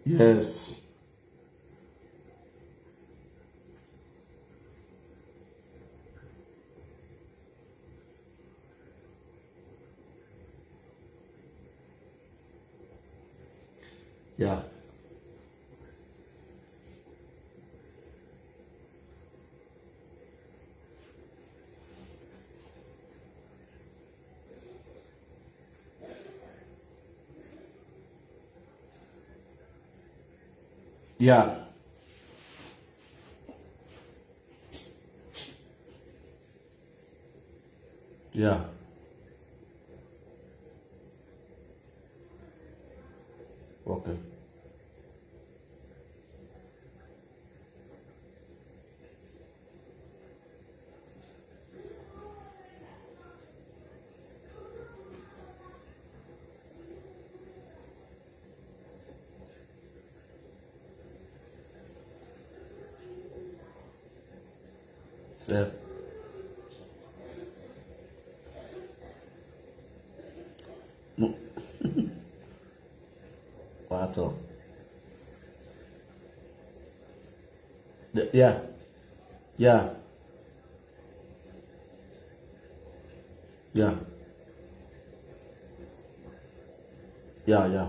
Yes. Yeah. Yeah. Yeah. Okay. So, no. Water. Yeah. Yeah. Yeah. Yeah, yeah.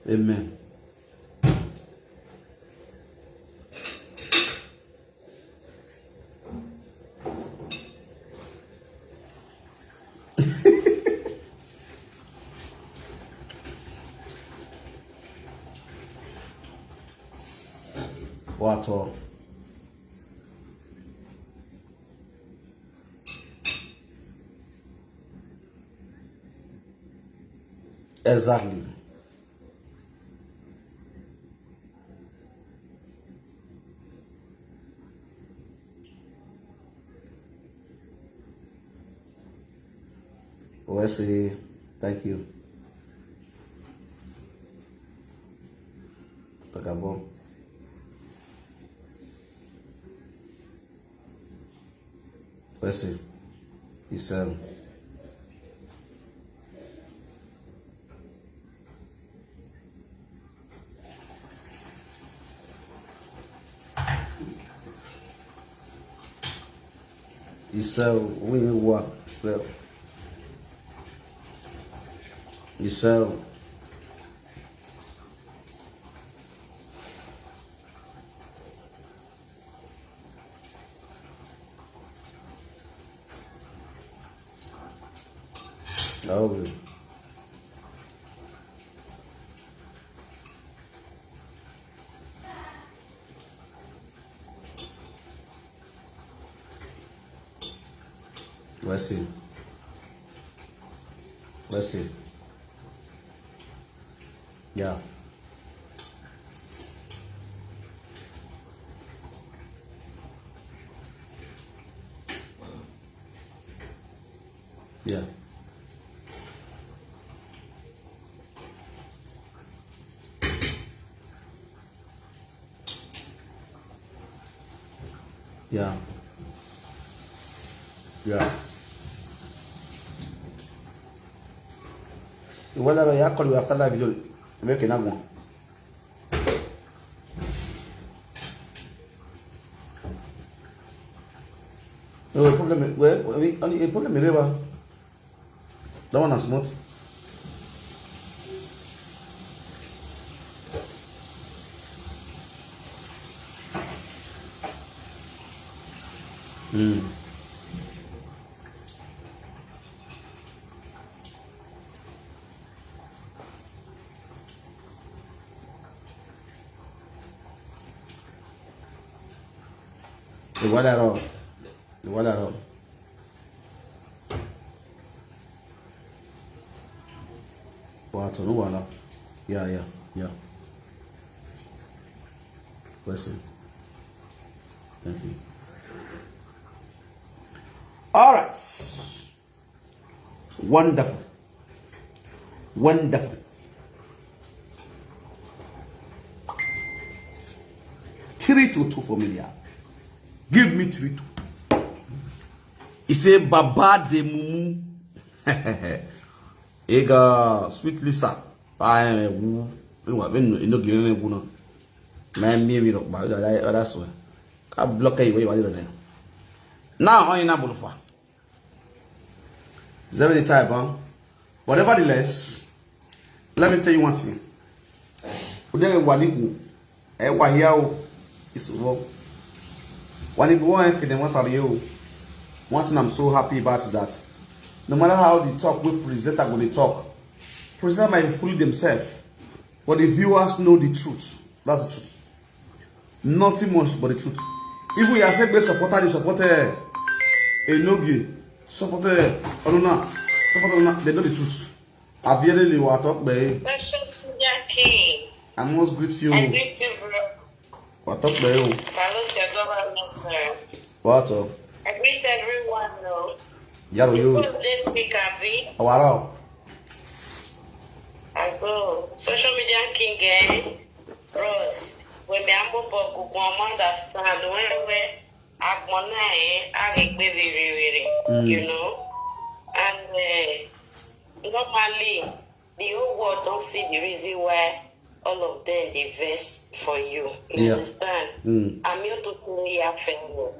Amen. Water. Exactly. Wesley, thank you. Vagabond. Wesley, it's um, Isao, we need work, so Isao. Oh. Let's see. Let's see. Yeah. Yeah. Yeah. Yeah. Wala ya kọlu ya fala video. Make na go. No problem. Well, I mean, only a problem, remember. That one is not. Mm. The water run. The water run. Water, no water. Yeah, yeah, yeah. Listen. Thank you. All right. Wonderful. Wonderful. Three to two for me there. Give me three two. He say, "Baba de mumu." Ega sweet Lisa. Ba eh, wu. Inu wa ben ino gine ne wu na. Ma mi mi ro ba da da so. Ka block e we wa ni na. Now on na bulufa. Is there any type, huh? But nevertheless, let me tell you one thing. Udere wanigu, eh, wahiao is wrong. Wanigu, eh, kede mwatari yo. One thing I'm so happy about is that no matter how the talk we present, I go the talk. Present might fool themselves, but the viewers know the truth. That's the truth. Nothing much but the truth. If we are saying supporter, they support eh, Enogie, support eh, Onuna, support Onuna, they know the truth. Aviere le wa talk be. Social media king. I must greet you. I greet you, bro. Wa talk be o. Hello, your government, sir. What up? I greet everyone, no. Yaro you. This week, Abi. Awara. As well, social media king, eh? Bros, when me ambo boku, go understand when we agbona eh, a get baby riri, you know. And uh, normally, the whole world don't see the reason why all of them they vex for you. You understand? I'm your to me a family.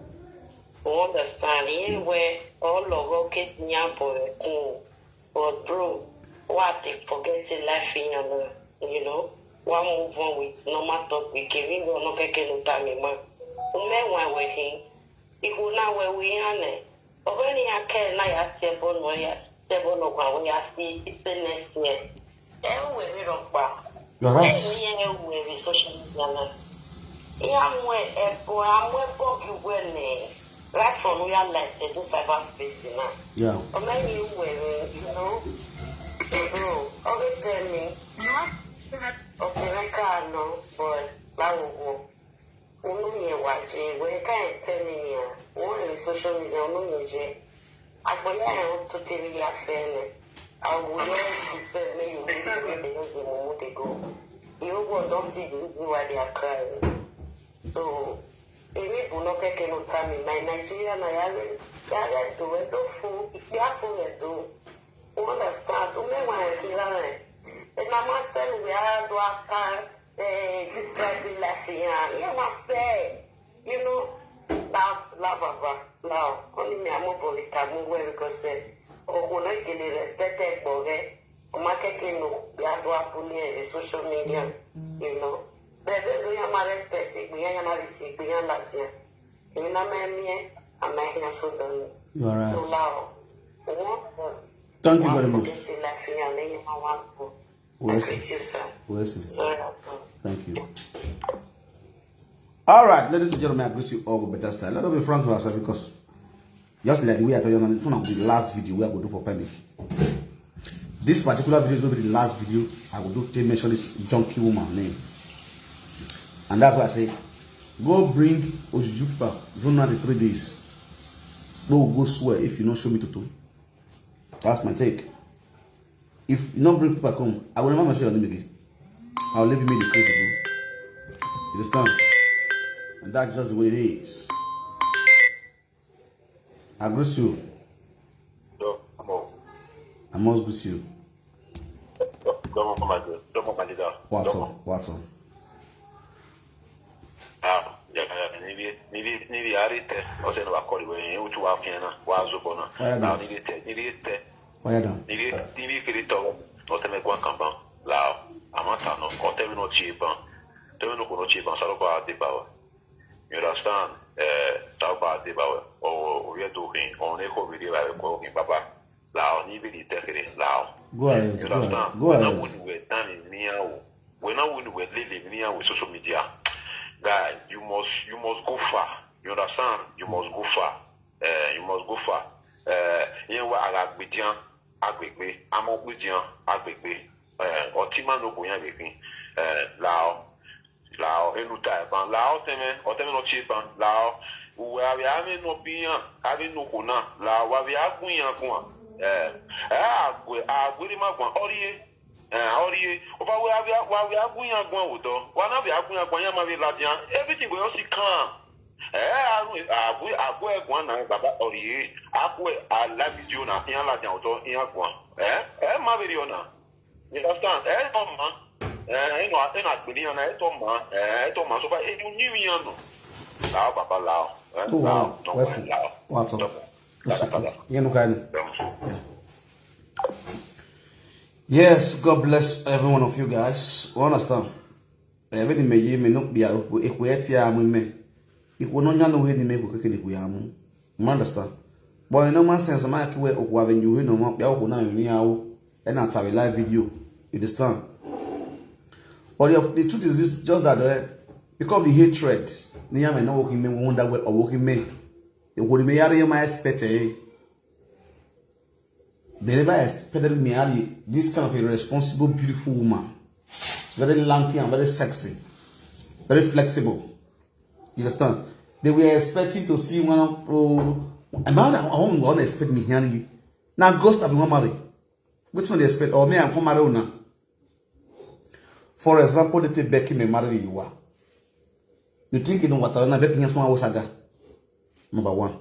You understand? Here where all of our kids nyampo cool. But bro, what they forget in life in your, you know, one move on with normal talk we give him no keke no time man. Ume wa we hin. Iku na we we ane. Ogani ya ke na ya tebo no ya tebo no kwa we ya si it's the next year. E we we ro pa. You're right. E we e we we social media na. Ya mwe e bo amwe bo ki we ne. Right from we are like the cyberspace now. Yeah. Or maybe you were, you know, Bro, always tell me. Okay, I can't know, but that will go. Unu ye waje, we can't tell me here. Unu ye social media, unu ye je. Agbole ya to tell me ya fene. I will not prefer me you make me the use the moment they go. You go don't see the reason why they are crying. So, emi bu no keke no tami my Nigeria na yale yale do we do fu ya fu we do. You understand? You may want to learn. And I must say we are do after eh this guy be laughing. Yeah, must say, you know, love love love love. Only me I'm a bully tamu where because say oh when I get respected for it. Ọmọ akẹ́kẹ́ nù bí adó apúlé ẹ̀ ní social media, you know. Bẹ́ẹ̀ bẹ́ẹ̀ ló yá máa respect ìgbìyàn yá máa lè sí ìgbìyàn láti ẹ̀. Èmi náà máa ń ní ẹ̀ àmọ́ ẹ̀yìn àsọdọ̀ ni. You are right. Tó láọ̀. Wọ́n pọ̀. Thank you very much. Wọ́n fi láfihàn lẹ́yìn máa wá pọ̀. Where's Thank you, sir. Where's Sorry, I'll come. Thank you. All right, ladies and gentlemen, I greet you all with better style. Let us be frank with ourselves because just like the way I tell you, it's one of the last video we are going to do for Pemi. This particular video is going to be the last video I will do to mention this junkie woman name. And that's why I say, go bring Ojuju Park, even now the three days. Go go swear if you don't show me to do. That's my take. If you don't bring people come, I will never mention your name again. I'll leave you make the crazy go. You understand? And that's just the way it is. I greet you. Yo, come on. I must greet you. Come on, come on, come on, come on. What up? What up? Ah, yeah, yeah, nibi nibi nibi arite. Ose no bakori we utu wa fiana wa zobona. Fire down. Now nibi te nibi te. Fire down. Nibi nibi kiri to. Ote me kwa kamba. Lao. Amata no. Ote me no chiban. Te me no kono chiban. Saro kwa de bawa. You understand? Eh, saro kwa de bawa. O o ye do hin. O ne ko bi de ba ko hin baba. Lao ni bi di tekere lao. Go ahead. You understand? Go ahead. When I wouldn't wear down in me out. When I wouldn't wear lily me out with social media. Guy, you must you must go far. You understand? You must go far. Eh, you must go far. Eh, you know what I like Bidian, Agbegbe, I'm up with Dian, Agbegbe. Eh, or Tima no go yan with me. Eh, lao. Lao enu tai ban lao teme o teme no chi ban lao. Uwe avi ame no biyan avi no kona lao wa vi agun yan kun. Eh eh agwe agwe ri ma gwan orie. Eh orie o fa we avi wa vi agun yan gwan wo do wa na vi agun yan gwan yan ma vi ladian everything go yo si kan. Eh aru agwe agwe gwan na baba orie. Akwe ala video na yan ladian o do yan gwan. Eh eh ma vi ri ona. You understand? Eh, to ma. Eh, you know, I think I believe and I to ma. Eh, to ma. So, but eh, you knew me, you know. Lao, papa, lao. Eh, Oh, lao. Wow. No, What's it? Lao. What's up? Lao, lao, lao. You know, kind of. Yeah. Yeah. Yes, God bless every one of you guys. You understand? Everything may ye may not be a equate ya me. It will not know any me who can equate. You understand? But in normal sense, my way of having you know, my people now in the hour, and that's a live video. You understand? But the, the truth is this just that uh, because the hatred, Niyame not working men wonder where or working men. It would be area my expect eh. They never expected me to be this kind of a responsible, beautiful woman. Very lanky and very sexy. Very flexible. You understand? They were expecting to see one of oh, a man at home won't expect me hearing you. Now ghost have one marry. Which one they expect? Or me and come marry now. For example, they take Becky me marry you are. You think you know what I know Becky has one saga? Number one.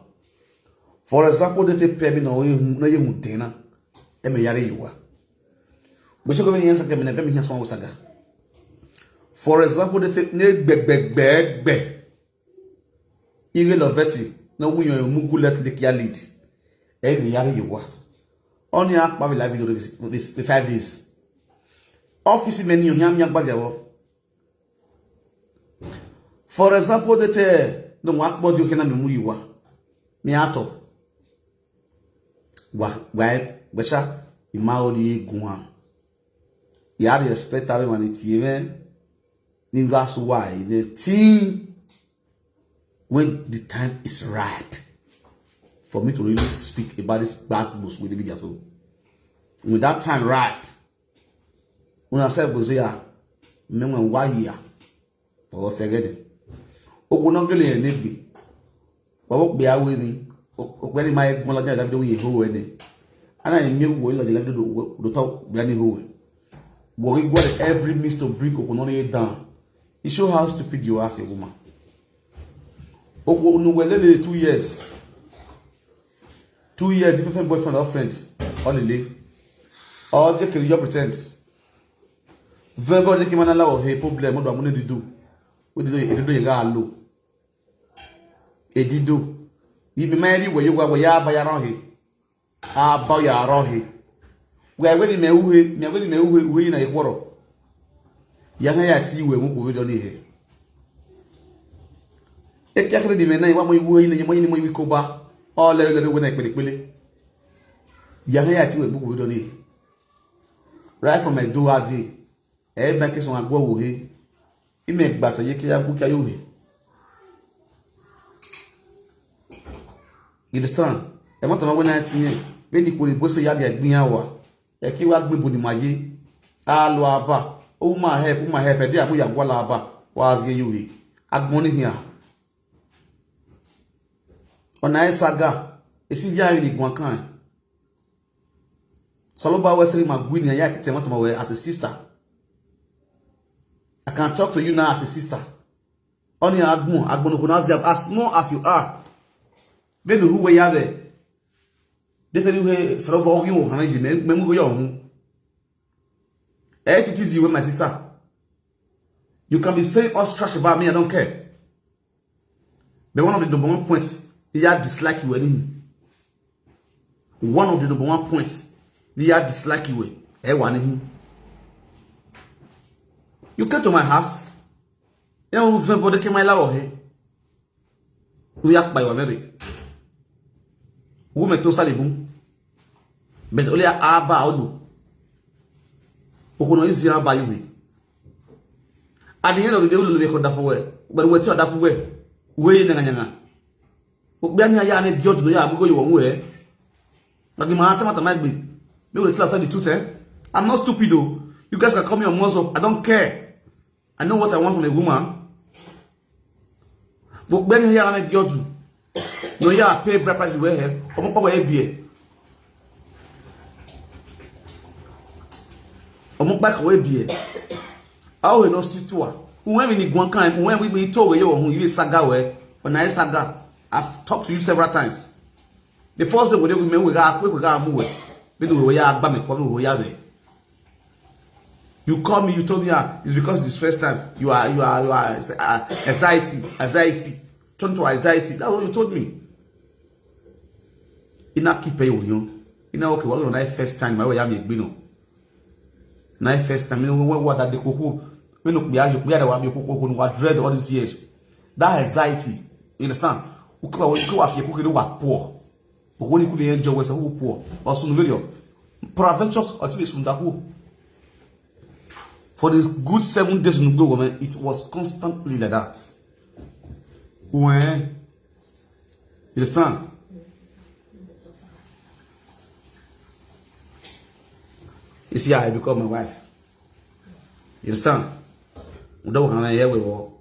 For example, they take pay me no you no you mutena. E me yare you are. But you go me answer me na pay me has one saga. For example, they take ne beg beg beg beg. Ire Loveti, no we your mugu let lick your lead. E me yare you are. Only akpa we live video this this five days. Office men you hear me agbajawo. For example, they tell no work but you cannot be muiwa. Me ato. Wa wa wesha imaori guan. Ya respect ave maniti even. Ningas why the thing when the time is ripe for me to really speak about this bad books with the media so. When that time ripe, una sef go say, ah, me when why here? For us again. Oku no gele ne bi. Wa wo be awe ni. Oku ni ma e gbon la jada do ye ho we ni. Ana e mi wo lo jada do do to be ani ho we. Wo we go every means to bring Oku no lay down. It show how stupid you are as a woman. Oku no we le two years. Two years, different boyfriend or friend. All the day. All the your pretend. Very good, they came and allow a problem. What do I want to do? What do you do? You got low. Edido. Ibi ma eri we yo gwa ya ba ya ran he. A ba ya ran he. We we ni me uhe, me we ni me uhe, uhe na ikworo. Ya ha ya ti we mu ku we do ni he. E ti akere di me na iwa mo iwu he ni mo ni mo iwi ko ba. O le le we na pele pele. Ya ha ya ti we mu ku we do ni he. Right from my do adi. E ba ke so agwo wo he. Ime gbasa ye ke ya gbu ke yo he. You understand? E mo to ma we na ti ye. Be ni ko le bo so ya bi agbin awa. E ki wa gbe bo ni ma ye. A lo aba. O ma help, o ma help. E di amu ya gwa la aba. Wa zi ye yo he. Agbon ni here. Ona e saga. E si ya ni gwan kan. Saloba Wesley Magwini, I can tell my way as a sister. I can talk to you now as a sister. Only Agmo, Agmo Kunazi, as small as you are. Then who were you there? They tell you, hey, Saloba, you won't manage me, me, me, me, me, me, me, me, me, me, my sister. You can be saying all trash about me, I don't care. But one of the number one points, he had dislike you any. One of the number one points, he had dislike you. Eh, one him. You came to my house. You know, everybody came my law. Hey, we act by your very. Women to study boom. But only aba odo. Okono is aba you. At the end of the day, we will be called that for well. But we're still that for well. We in the nyanga. But be anya ya ne judge no ya go you one way. But the man tell my be. Me will tell us the truth, eh? I'm not stupid though. You guys can call me a muscle. I don't care. I know what I want from a woman. But when you are a judge, no ya pay bride price we he. Omo pa we bi e. Omo pa ka we bi e. Awo he no si to a. When we ni gwan kan, when we be to we yo, who you saga we. When I saga, I've talked to you several times. The first day we dey women we ga we ga mu we. We do we ya gba me ko we ya we. You call me, you told me, ah, it's because it's first time. You are, you are, you are uh, anxiety, anxiety. Turn to anxiety. That's what you told me. Ina kipe yo yo. Ina okay, well, na first time, my way, I'm a gbino. Na first time, you know, what that the cocoa. When you be, you be, you be, what dread all these years. That anxiety, you understand? Ukiwa, ukiwa, you could, you were poor. But when you could enjoy, was a poor. Or soon video. Peradventure, or to be soon that who. For this good seven days in Ugbo, man, it was constantly like that. When, you understand? You see how I become my wife. You understand? We don't want to hear we war.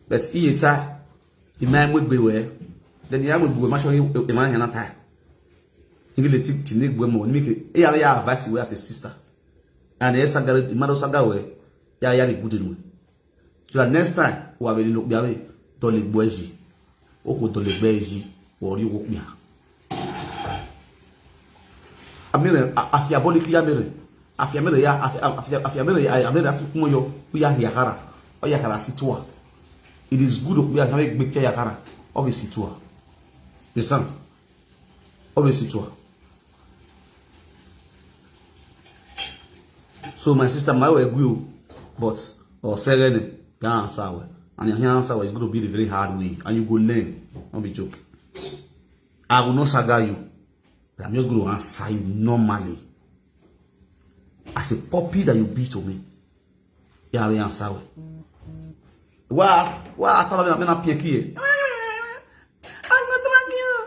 But he a time, the man would be where. Then the man would be much of a man and a time. He let it to Nick Wemo, make it. He had a vice as a sister. And the Saga, the mother Saga way. Ya ya ni good in. So that next time, we have a look behind. Don't let boy. O ko dole gbe yi, wo ri wo pia. Amere, afia boli ki amere. Afia mere ya, afia mere ya, amere afi kumo yo, ku ya yakara. O yakara situa. It is good o ya na gbe ke yakara. O be situa. The son. O be situa. So my sister, my way grew, but or seven can answer well. And your answer is going to be the very hard way, and you go learn. Don't be joke. I will not saga you, but I'm just going to answer you normally. As a puppy that you be to me, yeah, I will answer well. Why? Why I thought I'm not picking? I'm not talking.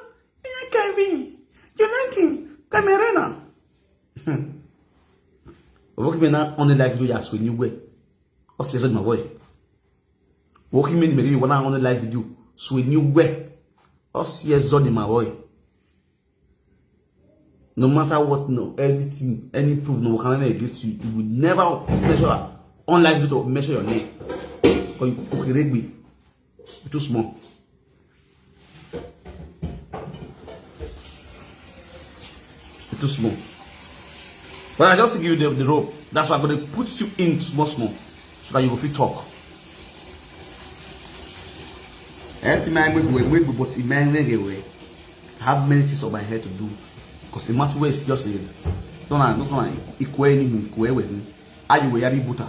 Kevin, Jonathan, Camerina. Woki me na on the live video ya swe ni we. Osi ezo ni ma boy. Woki me ni me ri wa na on the live video swe ni we. Osi ezo ni ma boy. No matter what, no, anything, any proof, no, can against you. You will never measure on live video to measure your name. Because you okerebe. You too small. You too small. But I just give you the, the rope. That's why I'm gonna put you in small, small, so that you go fit talk. Anything I make, we make, but in my way, I have many things on my head to do. Because the matter is just a, don't know, don't know, equal anything, equal with me. Are you where you butter?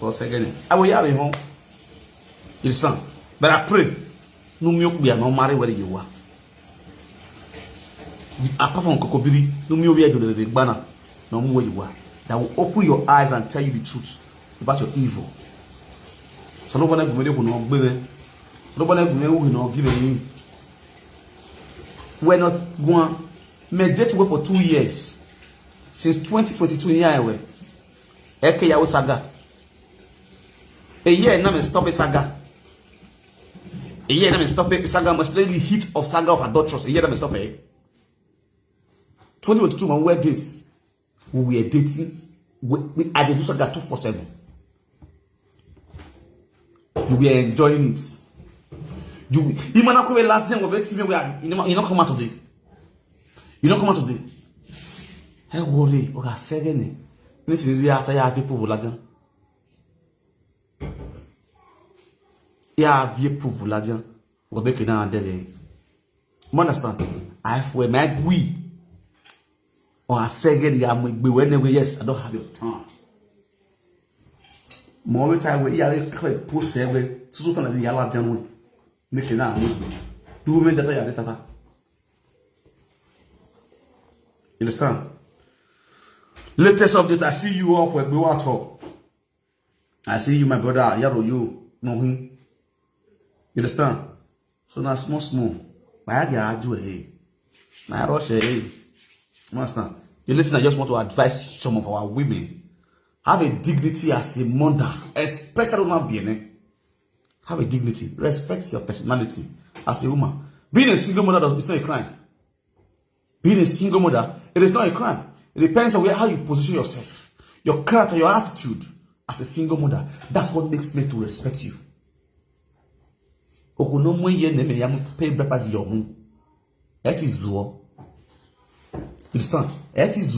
Or second, I will have a home. You understand? But I pray, no milk be no marry where you are. Apart from Kokobiri, no milk be to the banner, no more where you are. That will open your eyes and tell you the truth about your evil. So nobody will not give it. So nobody will not give it. We're not going. Mediate work for two years. Since twenty twenty-two, yeah, we. Eke Yahoo saga. A year now, stop a saga. A year now, stop a saga. Must play the heat of saga of adulterous. A year now, stop it. twenty twenty-two, when we were dates, we were dating. We, we I dey do saga two four seven. You were enjoying it. You, you man, I could last time we were, you know, you know, come out today. You know, come out today. Hey, worry. Okay, seven. This is real. I tell you, people will like them. Yeah, vie proof la dia. Go make na there. You understand? I for my gui. Or I say again, yeah, we when we, yes, I don't have your time. More time we, yeah, we post every so so na ya la dia we. Make na we. Do me that ya that. You understand? Latest update, I see you off with Biwato. I see you, my brother. Yaro, you know him. You understand? So now small, small. My idea, I do it. My rush, eh? You understand? You listen, I just want to advise some of our women. Have a dignity as a mother, especially woman being. Have a dignity. Respect your personality as a woman. Being a single mother does, it's not a crime. Being a single mother, it is not a crime. It depends on where, how you position yourself, your character, your attitude as a single mother. That's what makes men to respect you. Okono mo ye ne me ya mo pay breakfast your home. That is what. You understand? That is